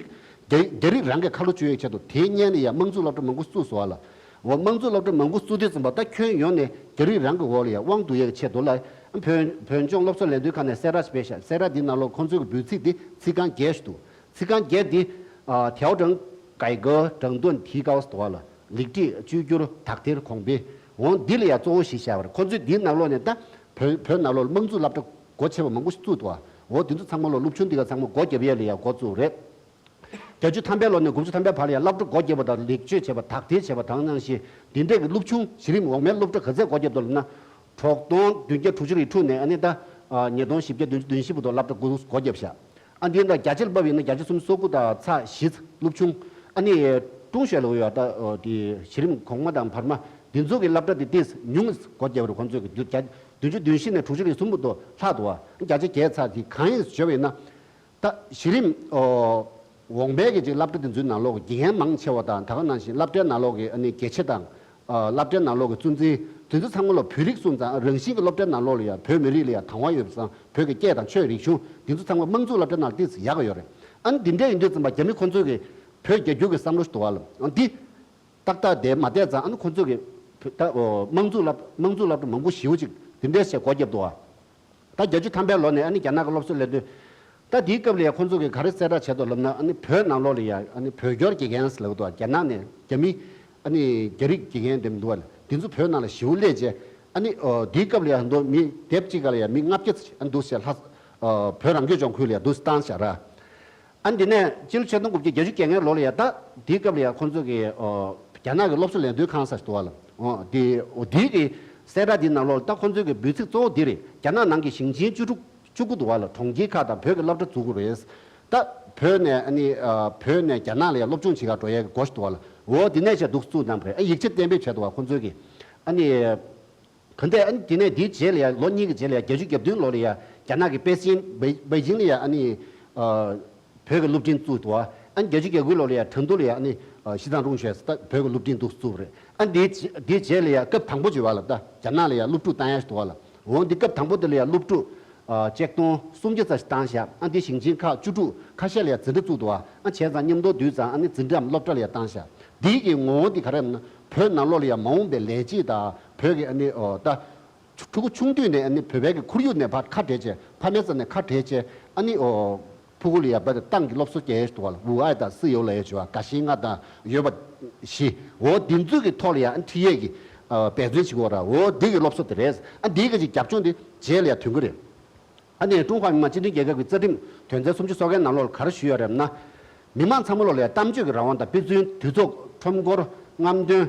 རྒྱ་རྒྱ་རིགས་རང་གི་ཁ་ལོ་བཅོས་ཡག་ཆེད་དུ། དེའི་སྔོན་ལ་ཡང་དམངས་གཙོ་སློབ་གྲྭ་མང་པོ་བཙུགས་སོང་བ་ལ། འོ་དམངས་གཙོ་སློབ་གྲྭ་མང་པོ་བཙུགས་དུས་ཙམ་པ་ད་ཁྱོན་ཡོངས་ནས་རྒྱ་རིགས་རང་གི་འོག་ལ་ཡང་དབང་བསྡུ་ཡག་ཆེད་དུ་ལ། བོད་བོད་ལྗོངས་སློབ་གསོ་ལས་དོན་ཁང་ནས་གསལ་བསྒྲགས་སྤེལ་ཤག་གསལ་བསྒྲགས་འདིའི་ནང་ལོགས་ཁོང་ཚོའི་གི་འབོད་ཚིག་འདི་ཚིག་རྐང་བརྒྱད་ཞིག་འདུག་ཚིག་རྐང་བརྒྱད་འདི་ཨ་调整改革整顿提高 ཟེར་བ་ལ། ལེགས་སྒྲིག་བཅོས་བསྒྱུར་དག་ཐེར་གོང་འཕེལ། འོ་འདི་ལ་ཡང་གཙོ་བོ་གཞི་བཞག་པ་རེད། ཁོང་ཚོས་འདིའི་ནང་ལོགས་ནས་ད་བོད་བོད་ནང་ལོགས་ལ་དམངས་གཙོ་སློབ་གྲྭ་སྒོ་ཕྱེ་བ་མང་པོ་ཞིག་བཙུགས་འདུག་འོ་འདི་ཚོ་ཚང་མ་ལོ་སློབ་ཆུང་འདི་ག་ཚང་མ་སྒོ་བརྒྱབ་ཡས་ལ་ཡང་འགོ་བཙུགས་རེད། བརྒྱད་ཅུ་ཐམ་པའི་ལོ་ནས་དགུ་བཅུ་ཐམ་པའི་བར་ལ་ཡང་སློབ་གྲྭ་སྒོ་བརྒྱབ་པ་དང་ལེགས་བཅོས་བྱས་པ་དག་ཐེར་བྱས་པ་དང་ནང་བཞིན་འདི་འདྲས་ཀྱི་སློབ་ཆུང་གཞི་རིམ་འོག་མའི་སློབ་གྲྭ་ག་ཚད་སྒོ་བརྒྱབ་འདུག་ལབ་ན། དྲུག་སྟོང་བདུན་བརྒྱ་དྲུག་ཅུ་རེ་དྲུག་ནས་ཨ་ནི་ད་ཉིས་སྟོང་བཞི་བརྒྱ་བདུན་ཅུ་དོན་བཞི་བར་དུ་སློབ་གྲྭ་དགུ་སྒོ་བརྒྱབ་ཤག་ཨ་འདི་ད་བརྒྱ་ཆ་ལ་དཔག་པ་ཡིན་ན་བརྒྱ་ཆ་སུམ་ཅུ་སོ་དགུ་དང་ཚེག་བཞི་སློབ་ཆུང་ཨ་ནི་ཀྲུང་ཞོལ་ལ་ཡོད་ད་དེ་གཞི་རིམ་གོང་མ་དང་བར་མ་འདི་ཚོ་གི་སློབ་གྲྭ་དེ་ཏིས་ཉུང་སྒོ་བརྒྱབ་རེད། ཁོང་ཚོས་ཀྱི་བདུན་བརྒྱ་བདུན་ཅུ་དོན་བཞི་ནས་དྲུག་ཅུ་རེ་གསུམ་བར་དུ་ལྷག་འདུག་བ། བརྒྱ་ཆ་བརྒྱད་ཚེག་དེ་གང་ཡིན་ཞུས་པ་ཡིན་ན། ད་གཞི་རིམ་ཨོ་འོག་མའི་གི་ཅིག་སློབ་གྲྭ་དེ་ཚོའི་ནང་ལོགས་ཀྱི་དགེ་རྒན་མང་ཆེ་བ་དང་། ད་ག་ནང་བཞིན་སློབ་གྲྭའི་ནང་ལོགས་ཀྱི་ཨ་ནི་དགེ་ཆེ་དང་། ཨ་སློབ་གྲྭའི་ནང་ལོགས་ཀྱི་གཙོ་འཛིན་དེ་ཚོ་ཚང་མ་ལ་བོད་རིགས་སོང་ཙང་། རང་བཞིན་གྱི་སློབ་གྲྭའི་ནང་ལོགས་ལ་ཡང་བོད་མི་རིགས་ལ་ཡང་དང་བ་ཡོད་པ་སང་། བོད་ཀྱི་སྐད་དང་ཆོས་རིག་གཞུང་དེ་ཚོ་ཚང་མ་དམངས་གཙོ་སློབ་གྲྭའི་ནང་ཏིས་ཡག་ག་ཡོད་རེད། ཨ་ནི་འདི་འདྲ་ཡིན་དུས་ཙམ་པ་རྒྱ་མི་ཁོ་ཚོས་ཀྱི་བོད་རྒྱ་སྒྱུར་གྱི་བསམ་བློ་ཞིག་འདུག་བ་ལ། ཨ་འདི་ཏག་ཏག་དེ་མ་བསྡད་ཙང་། ཨ་ནི་ཁོ་ཚོས་ཀྱི་བོད་ད་ཨོ་དམངས་གཙོ་སློབ་དམངས་གཙོ་སློབ་གྲྭ་མང་པོ་ཞེ་པོ་ཅིག་དེ་འདྲས་བྱས་སྒོ་བརྒྱབ་འདུག་བ། ད་བརྒྱད་ཅུ་ཐམ་པའི་ལོ་ནས་ཨ་ནི་རྒྱ་ནག་གི་སློབ་གསོ་ལས་དོན། ད་དེའི་སྐབས་ལ་ཡང་ཁོང་ཚོ་གིས་ག་རེ་གསལ་བསྒྲགས་བྱས་འདུག་ལབ་ན། ཨ་ནི་བོད་ནང་ལོགས་ལ་ཡང་ཨ་ནི་བོད་སྐྱོར་དགེ་རྒན་ཟེར་ལབ་འདུག་རྒྱ་ནག་ནས་རྒྱ་མི་ཨ་ནི་རྒྱ་རིགས་དགེ་རྒན་དེ་མི་འདུག་བ། དེ་ཚོ་བོད་ནང་ལ་ཞེ་པོ་སླེབས་བྱས། ཨ་ནི་ཨོ་དེའི་སྐབས་ལ་ཡང་མདོ་མི་སྡེབ་གཅིག་ག་ལ་ཡང་མི་ལྔ་བརྒྱ་ཙམ་ཨ་ནི་འདུག་བྱས་ལྷ་ཨོ་བོད་རང་སྐྱོང་ལྗོངས་ཁུལ་ལ་ཡང་འདུག་བཏང་བཞག་ར། ཨ་འདི་ནས་སྤྱི་ལོ་ཆིག་སྟོང་དགུ་བརྒྱ་བརྒྱད་ཅུ་གྱ་ལྔའི་ལོ་ལ་ཡང་ད་དེའི་སྐབས་ལ་ཡང་ཁོང་ཚོ་གིས་ཨོ་རྒྱ་ནག་གི་སློབ་གསོ་ལས་དོན་ཁང་ཟེར་འདུག་བ་ལ། ཨོ་དེ་ཨོ་དེའི་གི་གསལ་བསྒྲགས་འདིའི་ནང་ལོགས་ལ་ད་ཁོང་ཚོའི་གི་འབོད་ཚིག་གཙོ་བོ་འདི་རེད། རྒྱ་ནག་ནང་གི་ཞིང་ཆེན་བཅུ་དྲུག་བཅུ་དགུ་འདུག་བ་ལ། གྲོང་ཁྱེར་ཁག་དང་བོད་ཀྱི་སློབ་གྲྭ་བཙུགས་དགོས་རེད། ད་བོད་ནས་ཨ་ནི་ཨ་བོད་ནས་རྒྱ་ནག་ལ་ཡང་སློབ་སྦྱོང་བྱེད་གར་འགྲོ་ཡས་ཀྱི་སྒོ་ཞིག་འདུག་བ་ལ། འོ་དེ་ནས་བྱས་འདུག་བཙུགས་གནང་བ་རེད། ཨ་ཡིག་ཆ་གཏན་འབེབས་བྱས་འདུག་བ་ཁོང་ཚོའི་གི། ཨ་ནི། ག་འདྲས་ཨ་ནི་དེ་ནས་དེའི་རྗེས་ལ་ཡང་ལོ་གཉིས་ཀྱི་རྗེས་ལ་ཡང་བརྒྱད་ཅུ་གྱ་བདུན་ལོ་ལ་ཡང་རྒྱ་ནག་གི་པེ་ཅིན་པེ་པེ་ཅིང་ལ་ཡང་ཨ་ནི་ཨ་བོད་ཀྱི་སློབ་འབྲིང་བཙུགས་འདུག་ཨ་ནི་བརྒྱད་ཅུ་གྱ་དགུ་ལོ་ལ་ཡང་ཁྲིན་ཏུའུ་ལ་ཡང་ཨ་ནི་ཨ་西藏中学ཟེར་ད་བོད་ཀྱི་སློབ་འབྲིང་འདུག་བཙུགས་པ་རེད། ཨ་ནི་དེའི་རྗེས་དེའི་རྗེས་ལ་ཡང་སྐབས་དང་པོ་བྱས་པ་ལ་ད་རྒྱ་ནག་ལ་ཡང་སློབ་ཕྲུག་བཏང་ཡ་ཞིག་འདུག་བ་ལ། འོ་འདི་སྐབས་དང་པོ་དེ་ལ་ཡང་སློབ་ཕྲུག་ཨ་ཆིག་སྟོང་སུམ་བརྒྱ་ཙམ་ཞིག་བཏང་བཞག་ཨ་ནི་དེ་ཞིང་ཆེན་ཁག་བཅུ་དྲུག་ཁ་ཤས་ལ་ཡང་འཛིན་གྲྭ་བཙུགས་འདུག་ཨ་ནི་བྱས་ཙང་མཉམ་དུ་བསྡུས་ཙང་ཨ་ནི་འཛིན་གྲྭའམ་སློབ་གྲྭ་ལ་ཡང་བཏང་བཞག་འདི་གི་ངོ་བོ་འདི་ག་རེ་ཡིན་ན། བོད་ནང་ལོགས་ལ་ཡང་མ་འོངས་པའི་ལས་བྱེད་དང་བོད་ཀྱི་ཨ་ནི་ཨོ་ད་ཕྲུ་གུ་ཆུང་དུས་ནས་ཨ་ནི་བོད་པའི་གི་ཁོར་ཡུག་ནས་ཕར་ཁ་བྲལ་བྱས། ཕ་མའི་རྩ་ནས་ཁ་བྲལ་བྱས། ཨ་ནི་ཨོ་ཕྲུ་གུ་ལ་ཡང་བོད་ཏང་གི་སློབ་གསོ་རྒྱག་ཡས་ཞིག་འདུག་བ་ལ། ཝུའུ་ཨའེ་དང་སི་ཡོ་ལབ་ཡས་ཞིག་བ། ག་ཤིང་ང་དང་ཡོད་པ་བཞི། འོ་འདི་ཚོ་གི་ཐོག་ལ་ཡང་ཨ་ནི་ཁྲིད་ཡས་ཀྱི་ཨ་འབད་བརྩོན་བྱེད་དགོས་ར། འོ་འདི་གི་སློབ་གསོ་དེ་རེད། ཨ་འདི་གི་ཅིག་རྒྱབ་ལྗོངས་དེ་རྗེས་ལ་ཡང་ཐོན་གི་རེད། ཨ་ནི་ཀྲུང་ཧྭ་མི་དམངས་སྤྱི་མཐུན་རྒྱལ་ཁབ་ཀྱི་རྩ་ཁྲིམས་དོན་ཚན་སུམ་ཅུ་སོ་བརྒྱད་ནང་ལོགས་ལ་ག་རེ་ཞུས་ཡོད་རེད་ན། མི་མང་ཚང་མ་ལོགས་ལ་ཡང་གཏམ་བརྗོད་ཀྱི་རང་དབང་དང་། དཔེ་མཚོན་དུས་ཚོགས་ཁྲོམ་སྐོར་རྔམ་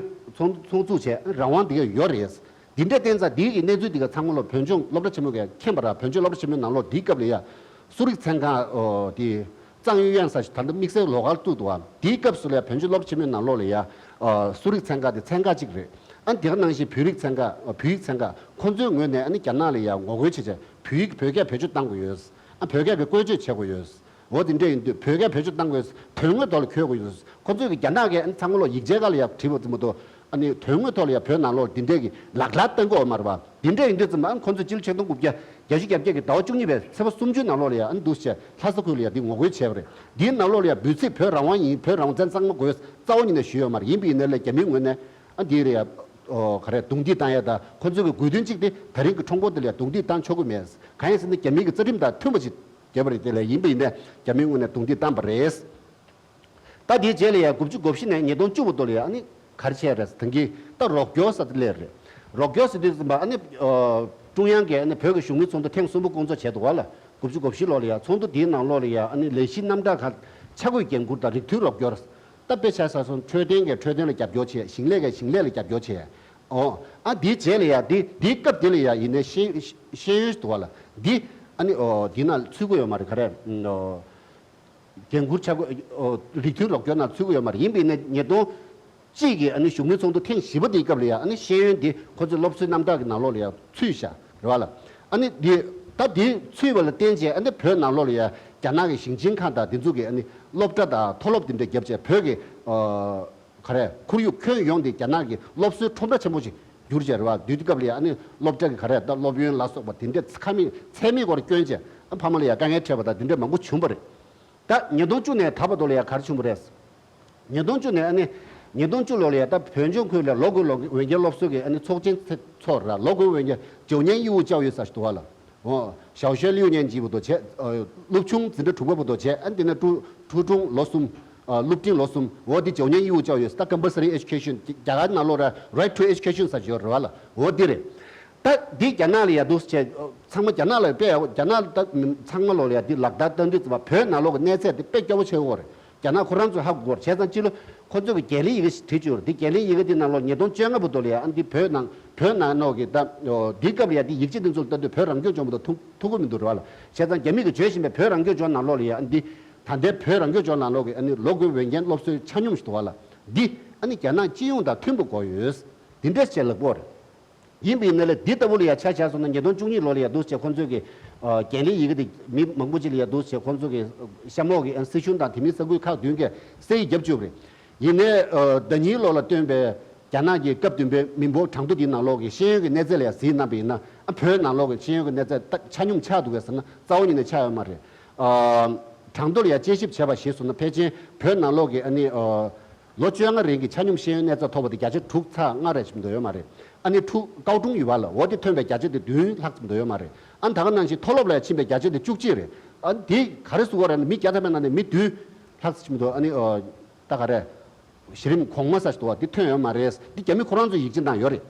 སྟོན་ཚོགས་ཚོགས་འདུ་བྱས་རང་དབང་དེ་ག་ཡོད་རེད། འདི་འདྲ་བསྟན་ཙང་འདི་གི་གནས་ཚུལ་འདི་ག་ཚང་མ་ལོགས་བོད་ལྗོངས་སློབ་གྲྭ་ཆེན་མོ་གིས་མཁྱེན་པ་ར། བོད་ལྗོངས་སློབ་གྲྭ་ཆེན་མོའི་ནང་ལོགས་འདིའི་སྐབས་ལ་ཡང་གསོ་རིག་ཚན་ཁག་ཨོ་དེ་ཙང་ཡུས་ཡན་ས་ཞིག་ད་ལྟ་དམིགས་བསལ་ལོགས་ཀར་བཙུགས་འདུག་བ། འདིའི་སྐབས་སུ་ལ་ཡང་བོད་ལྗོངས་སློབ་གྲྭ་ཆེན་མོའི་ནང་ལོགས་ལ་ཡང་ཨོ་གསོ་རིག་ཚན་ཁག་དེ་ཚན་ཁག་གཅིག་རེད། ཨ་དེ་ག་ནང་བཞིན་བོད་རིགས་ཚན་ཁག་ཨོ་བོད་ཡིག་ཚན་ཁག་ཁོང་ཚོའི་ངོས་ནས་ཨ་ནི་རྒྱ་ནག་ལ་ཡང་ངོ་རྒོལ་བྱེད་བྱས་བོད་ཡིག་བོད་སྐད་བེད་སྤྱོད་གཏང་དགོས་ཡོད། ཨ་བོད་སྐད་ཀྱི་བཀོལ་སྤྱོད་བྱེད་དགོས་ཡོད། འོ་དེ་འདྲ་ཡིན་དུས་བོད་སྐད་བེད་སྤྱོད་གཏང་དགོས། དོན་དངོས་ཐོག་ལ་འཁྱོལ་དགོས་ཡོད། ཁོ་ཚོས་ཀྱི་རྒྱ་ནག་གི་ཨ་ནི་ཚང་མ་ལོག་ཡིག་ཆའི་སྒང་ལ་ཡང་བྲིས་པ་ཙམ་མ་གཏོགས། ཨ་ནི་དོན་དངོས་ཐོག་ལ་ཡང་བོད་ནང་ལོགས་འདི་འདྲས་ཀྱི་ལག་ལེན་གཏང་གི་ཡོད་མ་རེད་པ། འདི་འདྲས་ཡིན་དུས་ཙམ་པ་ཨ་ནི་ཁོ་ཚོས་སྤྱི་ལོ་ཆིག་སྟོང་དགུ་བརྒྱ་བརྒྱད་ཅུ་གྱ་བརྒྱད་ཀྱི་ཟླ་བ་བཅུ་གཉིས་པའི་ཚེས་པ་སུམ་ཅུའི་ནང་ལོགས་ལ་ཡང་ཨ་ནི་འདུག་སེ་ལྷ་ས་ཁུལ་ལ་ཡང་འདི་ངོ་རྒོལ་བྱས་པ་རེད། འདིའི་ནང་ལོགས་ལ་ཡང་འབོད་ཚིག་བོད་རང་དབང་ཡིན། བོད་རང་བཙན་གཙང་མ་དགོས། རྩ་བ་ཉིད་ནས་ཞུས་ཡོད་མ་རེད། ཡིན་པ་ཡིན་ནའི་ལས་རྒྱ་མིའི་ངོས་ནས་ཨ་འདི་རེད་ཡ། ཨོ་ག་རེ་རྡུང་རྡེག་བཏང་ཡ་དང་། ཁོ་ཚོའི་གི་དགོས་འདུན་གཅིག་དེ་ད་རིང་གི་ཁྲོམ་སྐོར་འདི་ལ་ཡང་རྡུང་རྡེག་བཏང་ཆོག་གི་མེད། གང་ཡིན་ཟེར་ན་རྒྱ་མིའི་གི་རྩ་ཁྲིམས་དང་མཐུན་པ་ཞིག་བརྒྱབ་པ་རེད། དེ་ལས་ཡིན་པ་ཡིན་ནའི་རྒྱ་མིའི་ངོས་ནས་རྡུང་རྡེག་བཏང་པ་རེད། ད་དེའི་རྗེས་ལ་ཡང་དགུ་བཅུ་གོ་བཞི་ནས་ཉིས་སྟོང་བཅུ་བར་དུ་ལ་ཡང་ཨ་ནི་ག་རེ་བྱས་རེད་ཟེར་ན། ད་གི་ད་རོགས་སྐྱོར་ཟེར་དེ་སླེབས་རེད། རོགས་སྐྱོར་ཟེར་དུས་ཙམ་པ་ཨ་ནི་ཨ་ཀྲུང་དབྱང་གིས་ཨ་ནི་བོད་ཀྱི་གཞུང་མིན་ཚོགས་འདུ་ཐེངས་གསུམ་པ་བསྐོང་ཚོགས་བྱས་འདུག་བ་ལ། དགུ་བཅུ་གོ་བཞི་ལོ་ལ་ཡང་ཚོགས་འདུ་དེའི་ནང་ལོགས་ལ་ཡང་ཨ་ནི་ལས་གཞིའི་རྣམ་གྲངས་ཁག་ཆ་བགོས་འགན་འཁུར་དང་རིགས་མཐུན་རོགས་སྐྱོར། ད་དཔེ་ཆ་བཞག་སོང་འཕྲོད་བསྟེན་གྱི་འཕྲོད་བསྟེན་ལ་རྒྱབ་སྐྱོར་བྱས། ཞིང་ལས་ཀྱི་ཞིང་ལས་ལ་རྒྱབ་སྐྱོར་བྱས། ཨོ། ཨ་འདིའི་རྗེས་ལ་ཡ་འདི་འདིའི་སྐབས་འདི་ལ་ཡ་ཡིན་ནའི་ཤེས་ཤེས་ཡོན་ཞིག་འདུག་བ་ལ། འདི་ཨ་ནི་ཨོ་འདི་ན་ཚུད་ཀྱི་ཡོད་མ་རེད། ག་རེ་ཨོ། འགན་འཁུར་ཆ་བགོས་ཨོ་རིགས་མཐུན་ལོག་སྐྱོར་ནང་ཚུད་ཀྱི་ཡོད་མ་རེད། ཡིན་པས་ན་ཉིས་སྟོང་གཅིག་གི་ཨ་ནི་བཞུགས་མོལ་ཚོགས་འདུ་ཐེངས་བཞི་པ་དེའི་སྐབས་ལ་ཡ་ཨ་ནི་ཤེས་ཡོན་འདི་ཁོ་ཚོའི་སློབ་གསོའི་རྣམ་ཐར་གྱི་ནང་ལོགས་ལ་ཡ་ཚུད་བཞག་རེད་བ་ལ། ཨ་ནི་འདི་ད་འདི་ཚུད་པ་ལ་བརྟེན་བྱས་ཨ་ནི་བོད་ནང་ལོགས་ལ་ཡ་རྒྱ་ནག་གི་ཞིང་ཆེན་ཁག་དང་འདི་ཚོ་གི་ཨ་ནི་སློབ་གྲྭ་དང་མཐོ་སློབ་དེ་འདྲ་བརྒྱབ་བྱས་བོད་ཀྱི་ཨོ། ག་རེ་ཁོར་ཡུག་ཁྱོན་ཡོངས་དེ་རྒྱ་ནག་གི་སློབ་གསོའི་ཁྲོམ་ར་ཆེན་པོ་ཞིག་གྱུར་བྱས་རེད་བ། དུས་དེ་སྐབས་ལ་ཡ་ཨ་ནི་སློབ་གྲྭ་གི་ག་རེ་ད་སློབ་ཡོན་ལ་སོགས་པ་དེ་འདྲས་ཁ་མིག་ཚད་མིག་སྐོར་སྐྱོན་བྱས་ཨ་ཕ་མ་ལ་ཡ་དཀའ་ངལ་འཕྲད་པ་དང་དེ་འདྲས་མང་པོ་བྱུང་བ་རེད། ད་ཉིས་སྟོང་བཅུ་ནས་ད་བར་དུ་ལ་ཡ་ག་རེ་བྱུང་བ་རེད། ཉིས་སྟོང་བཅུ་ནས་ཨ་ནི་ཉིས་སྟོང་བཅུ་ལོ་ལ་ཡ་ད་བོད་ལྗོངས་ཁུལ་ལ་ལོ་དགུའི་ལོ་འོས་འགན་སློབ་གསོ་གི་ཨ་ནི་ཚོགས་ཆེན་ཚོགས་ར། ལོ་དགུའི་འོས་འགན་九年义务教育ཟེར་ཞིག་འདུག་བ་ལ། འོ། 小学六年级བར་དུ་བྱས། ཨ། སློབ་ཆུང་འཛིན་གྲྭ་དྲུག་པ་བར་དུ་བྱས། ཨ་དེ་ནས་初- 初中ལོ་གསུམ། ཨ། སློབ་འབྲིང་ལོ་གསུམ། འོ་འདི་九年义务教育ད་compulsory education རྒྱ་གར་ནང་ལོགས་ར་right to education ཟེར་ཡོད་རེད་བ་ལ། འོ་འདི་རེད། ད་འདི་རྒྱ་ནག་ལ་ཡ་འདུག་བྱས། ཚང་མ་རྒྱ་ནག་ལ་དཔེ་ཡག་པོ། རྒྱ་ནག་ད་ཚང་མ་ལོགས་ལ་ཡ་འདི་ལག་བསྟར་བཏང་དུས་ཙམ་པ་བོད་ནང་ལོགས་ཀྱི་གནས་ཚད་འདི་དཔེ་སྐྱོ་པོ་ཆེ་བོ་རེད། རྒྱ་ནག་ཁོ་རང་ཚོས་ཧ་གོ་དགོས་རེད། བྱས་ཙང་སྤྱི་ལོ་ཁོ་ཚོས་ཀྱི་འགན་ལེན་ཡི་གེ་ཞིག་བྲིས་བཅུག་རེད། འདི་འགན་ལེན་ཡི་གེ་འདི་ནང་ལོགས་ཉིས་སྟོང་བཅོ་ལྔ་བར་དུ་ལ་ཡ་ཨ་འདི་བོད་ནང་བོད་ནང་ནང་གི་ད་འདི་སྐབས་ལ་ཡ་འདི་ཡིག་ཆ་འདི་ཚོ་ལ་ལྟ་དུས་བོད་རང་སྐྱོང་ལྗོངས་བར་དུ་ཐུག་ཐུག་གི་མི་འདུག་རེད་བ་ལ། བྱས་ཙང་རྒྱ་མི་གིས་བརྗོད་བཞིན་པའི་བོད་རང་སྐྱོང་ལྗོངས་ནང་ལོགས་ལ་ཡ་ཨ་འདི་ད་ལྟའི་བོད་རང་སྐྱོང་ལྗོངས་ནང་ལོགས་ཀྱི་ཨ་ནི་ལོ་དགུའི་འོས་འགན་སློབ་གསོའི་ཆ་སྙོམས་ཤིག་འདུག་བ་ལ། འདི་ཨ་ནི་རྒྱ་ནག་སྤྱི་ཡོངས་དང་མཐུན་པ་དགོས་ཡོད། འདི་འདྲས་བྱས་ལབ་དགོས་རེད། ཡིན་པའི་ནི་ལས་འདི་ལྟ་བུ་ལ་ཡ་ཆ་བཞག་སོང་ན་ཉིས་སྟོང་བཅུ་གཉིས་ལོ་ལ་ཡ་འདུག་བྱས་ཁོང་ཚོས་ཀྱི་ཨ་འགན་ལེན་ཡི་གེ་དེ་མི་མང་པོ་ཅིག་ལ་ཡ་འདུག་བྱས་ཁོང་ཚོ་གི་གཤམ་འོག་གི་ཨ་སྲིད་གཞུང་དང་དེ་མིན་ས་ཁུལ་ཁག་བདུན་གྱིས་གསལ་ཡིག་བརྒྱབ་བཅུག་པ་རེད། ཡིན་ནའི་ཨ་ཟླ་ཉིན་ལོ་ལ་བཏོན་པའི་རྒྱ་ནག་གི་སྐབས་བདུན་པའི་མི་འབོར་གྲངས་ཐོ་འདིའི་ནང་ལོགས་ཀྱི་ཤེས་ཡོན་གྱི་གནས་ཚད་ལ་ཡ་གཟིགས་གནང་པ་ཡིན་ན་ཨ་བོད་ནང་ལོགས་ཀྱི་ཤེས་ཡོན་གྱི་གནས་ཚད་ད་ཆ་སྙོམས་ཆགས་འདུག་གས་ཟེར་ན་རྩ་བ་ཉིད་ནས་ཆགས་ཡོད་མ་རེད། ཨ་གྲངས་ཐོ་ལ་ཡ་དཔྱད་ཞིབ་བྱས་པ་ཞིག་སོང་ན་ཕལ་ཆེར་བོད་ནང་ལོགས་ཀྱི་ཨ་ནི་ཨ། ལོ་བཅོ་ལྔ་རིང་གི་ཆ་སྙོམས་ཤེས་ཡོན་གནས་ཚད་ཐོབ་པ་དེ་བརྒྱ་ཆ་དྲུག་ཚེག་ལྔ་རེ་ཞིག་འདུག་ཡོད་མ་རེད། ཨ་ནི་ཕྲུ་ཀའོ་ཀྲུང་ཡོད་པ་ལ་འོ་དེ་ཐོན་པའི་བརྒྱ་ཆ་དེ་བདུན་ལྷག་ཙམ་འདུག་ཡོད་མ་རེད། ཨ་ནི་ད་ག་ནང་བཞིན་མཐོ་སློབ་ལ་ཕྱིན་པའི་བརྒྱ་ཆ་དེ་བཅུ་གཅིག་རེད། ཨ་ནི་དེ་ག་རེ་ཟེར་དགོས་རེད་ན་མི་བརྒྱ་ཐམ་པའི་ནང་ནས་མི་བདུན་ལྷག་ཙམ་འདུག་ཨ་ནི་ཨོ་ད་ག་རེ་གཞི་རིམ་གོང་མ་ཟེར་ཞིག་འདུག་བ་དེ་ཐོན་ཡོད་མ་རེད། འདི་རྒྱ་མི་ཁོ་རང་ཚོས་ཡིག་ཆ་བཏང་ཡོད་རེད།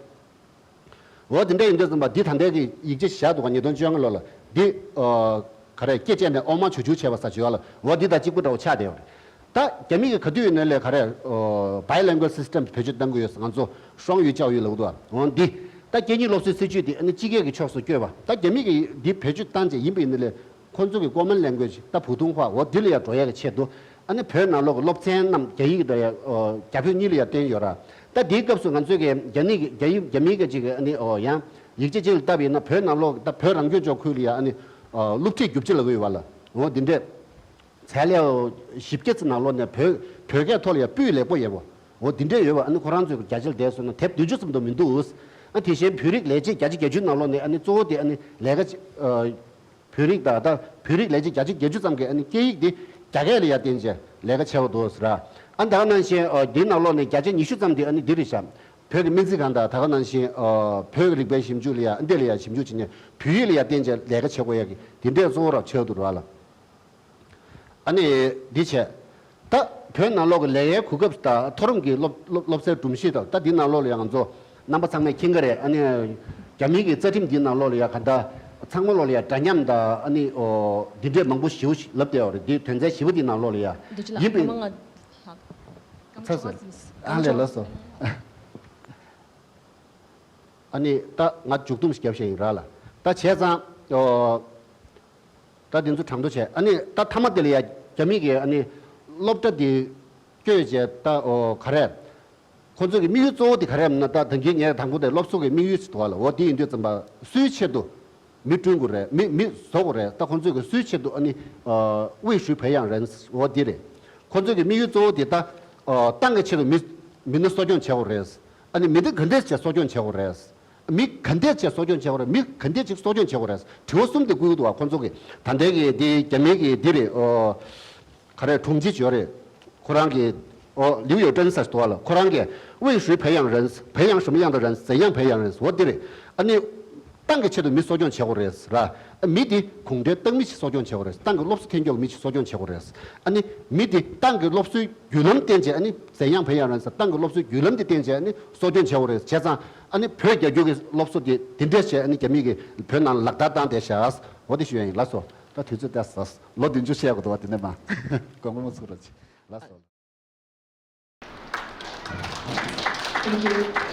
འོ་དེ་འདྲ་ཡིན་དུས་ཙམ་པ་འདི་ད་ལྟའི་གི་ཡིག་ཆ་བཞག་འདུག་ག་ཉིས་སྟོང་བཅོ་ལྔ་ལོ་ལ་འདི་ཨོ་ག་རེ་སྐེ་བཅད་ནས་ཨོ་མ་ཆུ་ཆུ་བྱས་པ་ཟེར་ཞིག་ཡོད་ལ་འོ་འདི་དང་གཅིག་པ་འདྲ་བོ་ཆགས་བསྡད་ཡོད་རེད། ད་རྒྱ་མི་གི་ག་དུས་ཡིན་ནའི་ལས་ག་རེ་ཨོ་bilingual system བེད་སྤྱོད་གཏང་གི་ཡོད་ང་ཚོ་双语教育ལབ་འདུག་འོ་འདི་ད་སྐད་གཉིས་སློབ་གསོའི་སྲིད་བྱུས་འདི་ཨ་ནི་སྤྱི་སྐད་ཀྱི་ཕྱོགས་སུ་བསྐྱོད་པ་ད་རྒྱ་མི་གི་འདི་བེད་སྤྱོད་བཏང་བྱས་ཡིན་པ་ཡིན་ནའི་ལས་ཁོ་ཚོ་གི་common language ད་普通话འོ་འདི་ལ་ཡང་འགྲོ་ཡ་གི་ཆེད་དུ། ཨ་ནི་བོད་ནང་ལོགས་ཀྱི་སློབ་ཚན་རྣམས་རྒྱ་ཡིག་དང་ཡང་རྒྱ་བོད་གཉིས་ལ་ཡང་བསྟན་ཡོད་ར། ད་དེའི་སྐབས་སུ་ང་ཚོས་ཀྱི་རྒྱ་ནི་རྒྱ་ཡིག་རྒྱ་མིའི་སྐད་ཅིག་གི་ཨ་ནི་ཨོ་ཡང་ཡིག་ཆ་ཅིག་ལ་བལྟས་པ་ཡིན་ན་བོད་ནང་ལོགས་ད་བོད་རང་སྐྱོང་ལྗོངས་ཁུལ་ལ་ཡང་ཨ་ནི་ཨོ་སློབ་ཁྲིད་རྒྱུ་ཆ་ལབ་ཀྱི་ཡོད་པ་ལ་འོ་འདི་འདྲས། ཚད་ལས་བཞི་བརྒྱ་ཙམ་ནང་ལོགས་ནས་བོད་བོད་སྐད་ཐོག་ལ་ཡང་སྤུས་ལེགས་པོ་ཡོད་པ་འོ་འདི་འདྲས་ཡོད་པ་ཨ་ནི་ཁོ་རང་ཚོས་རྒྱ་ཆེར་བསྡད་སོང་ན་དེབ་བདུན་ཅུ་ཙམ་དུ་མི་འདུག་ཨ་དེ་བཞིན་བོད་རིགས་ལས་བྱེད་བརྒྱ་ཆ་བརྒྱད་ཅུ་ནང་ལོགས་ནས་ཨ་ནི་གཙོ་བོ་དེ་ཨ་ནི་ལས་ཀ་ཅིག་ཨ། བོད་རིགས་དང་ད་བོད་རིགས་ལས་བྱེད་བརྒྱ་ཆ་བརྒྱད་ཅུ་ཙམ་གྱིས་ཨ་ནི་སྐད་ཡིག་འདི་རྒྱ་སྐད་ལ་ཡ་བརྟེན་བྱས་ལས་ཀ་བྱེད་པ་འདུག་ཟེར། ཨ་ད་ག་ནང་བཞིན་ཨ་འདིའི་ནང་ལོགས་ནས་བརྒྱ་ཆ་ཉི་ཤུ་ཙམ་འདི་ཨ་ནི་འདི་རེད་ཤག་བོད་ཀྱི་སྨན་རྩིས་ཁང་དང་ད་ག་ནང་བཞིན་ཨ་བོད་ཀྱི་རིག་པའི་ཞིབ་འཇུག་ལ་ཡ་འདི་ལ་ཡ་ཞིབ་འཇུག་བྱེད་མཁན་བོད་ཡིག་ལ་ཡ་བརྟེན་བྱས་ལས་ཀ་བྱེད་དགོས་ཡ་གི་འདི་འདྲས་གཙོ་བོ་ར་ཆགས་འདུག་ར་ལ། ཨ་ནི་འདི་བྱས། ད་བོད་ནང་ལོགས་ཀྱི་ལས་ཀའི་གོ་སྐབས་དང་མཐོ་རིམ་གྱི་སློབ་སློབ་སློབ་གསོའི་སྒྲོམ་གཞི་དང་ད་འདི་ནང་ལོགས་ལ་ཡང་ང་ཚོ་རྣམ་པ་ཚང་མས་མཁྱེན་གྱི་རེད། ཨ་ནི་རྒྱ་མིའི་གི་རྩ་ཁྲིམས་འདི་ནང་ལོགས་ལ་ཡང་ག་ད་ཚང་མ་ལོགས་ལ་ཡང་འདྲ་མཉམ་དང་ཨ་ནི་ཨོ་འདི་འདྲས་མང་པོ་ཞེ་པོ་ཞིག་ལབ་བསྡད་ཡོད་རེད། འདི་དོན་ཚན་བཞི་པ་འདི་ནང་ལོགས་ལ་ཡང་འདི་ཅི་ལ་ཡིན་པའི་ཚང་མ་ང་ཚ་ཚ་ཨ་ལས་ལགས་སོ། ཨ་ནི་ད་ང་མཇུག་སྡོམ་ཞིག་རྒྱབ་བཞག་ཡིན་ར་ལ། ད་བྱས་ཙང་ཨོ། ད་དེ་ཚོ་གྲངས་ཐོ་བྱས། ཨ་ནི་ད་མཐའ་མ་དེ་ལ་ཡ་རྒྱ་མི་གིས་ཨ་ནི་སློབ་གྲྭ་དེ་བསྐྱོད་བྱས་ད་ཨོ་ག་རེ། ཁོ་ཚོ་གི་དམིགས་ཡུལ་གཙོ་བོ་དེ་ག་རེ་ཡིན་ན་ད་ད་གིན་ངས་དང་པོ་དེ་སློབ་གསོ་གི་དམིགས་ཡུལ་ཞིག་འདུག་བ་ལ་འོ་དེ་ཡིན་དུས་ཙམ་པ་སུའི་ཆེད་དུ་མི་བསྐྲུན་དགོས་རེད། མི་མི་བཟོ་དགོས་རེད། ད་ཁོ་ཚོ་གི་སུའི་ཆེད་དུ་ཨ་ནི་ཨ་为谁培养人 འོ་དེ་རེད། ཁོ་ཚོ་གི་དམིགས་ཡུལ་གཙོ་བོ་དེ་ད་ཨ་ཏང་གི་ཆེད་དུ་མི་མི་སྣ་གསོ་སྐྱོང་བྱེད་དགོས་རེད། ཨ་ནི་མི་སྡེ་ག་འདྲས་བྱས་གསོ་སྐྱོང་བྱེད་དགོས་རེད། མི་ག་འདྲས་བྱས་གསོ་སྐྱོང་བྱེད་དགོས་རེད། མི་ག་འདྲས་ཅིག་གསོ་སྐྱོང་བྱེད་དགོས་རེད། དྲི་བ་གསུམ་དེ་བསྐུལ་འདུག་བ། ཁོང་ཚོ་གིས་ད་ལྟའི་གི་དེ་རྒྱ་མིའི་གི་འདི་རེད། ཨོ་ག་རེ་དྲུང་ཆེ་ཡོད་རེད། ཁོ་རང་གིས་ཨོ་ལིའུ་ཡོ་ཀྲན་ཟེར་འདུག་བ་ལ། ཁོ་རང་གིས་为谁培养人 培养什么样的人 怎样培养人 怎样培养人 འོ་འདི་རེད། ཨ་ནི་ཏང་གི་ཆེད་དུ་མི་གསོ་སྐྱོང་བྱེད་དགོས་རེད་ར། མི་དེ་གུང་ཁྲན་ཏང་མི་ཞིག་གསོ་སྐྱོང་བྱེད་དགོས་རེད། ཏང་གི་སློབ་གསོ་འཐེན་རྒྱུ་མི་ཞིག་གསོ་སྐྱོང་བྱེད་དགོས་རེད། ཨ་ནི་མི་དེ་ཏང་གི་སློབ་གསོའི་བརྒྱུད་ལམ་བསྟན་བྱས་ཨ་ནི་怎样培养人 ཟེར་ཏང་གི་སློབ་གསོའི་བརྒྱུད་ལམ་དེ་བསྟན་བྱས་ཨ་ནི་གསོ་སྐྱོང་བྱེད་དགོས་རེད། བྱས་ཙང་ཨ་ནི་བོད་རྒྱལ་རྒྱུགས་ཀྱི་སློབ་གསོ་དེ་དེ་འདྲས་བྱས་ཨ་ནི་རྒྱ་མི་གིས་བོད་ནང་ལ་ལག་བསྟར་བཏང་བསྡད་ཤག་འོ་དེ་ཞུ་ཡ་ཡིན། ལགས་སོ། ད་དུས་ཚོད་ཏོག་ཙམ་ལོ་བདུན་ཅུ་བཤད་དགོས་འདུག་བ། དེ་ནས་མ་དགོངས་པ་མ་ཚོམ་རོགས་གྱིས། ལགས་སོ། Thank you.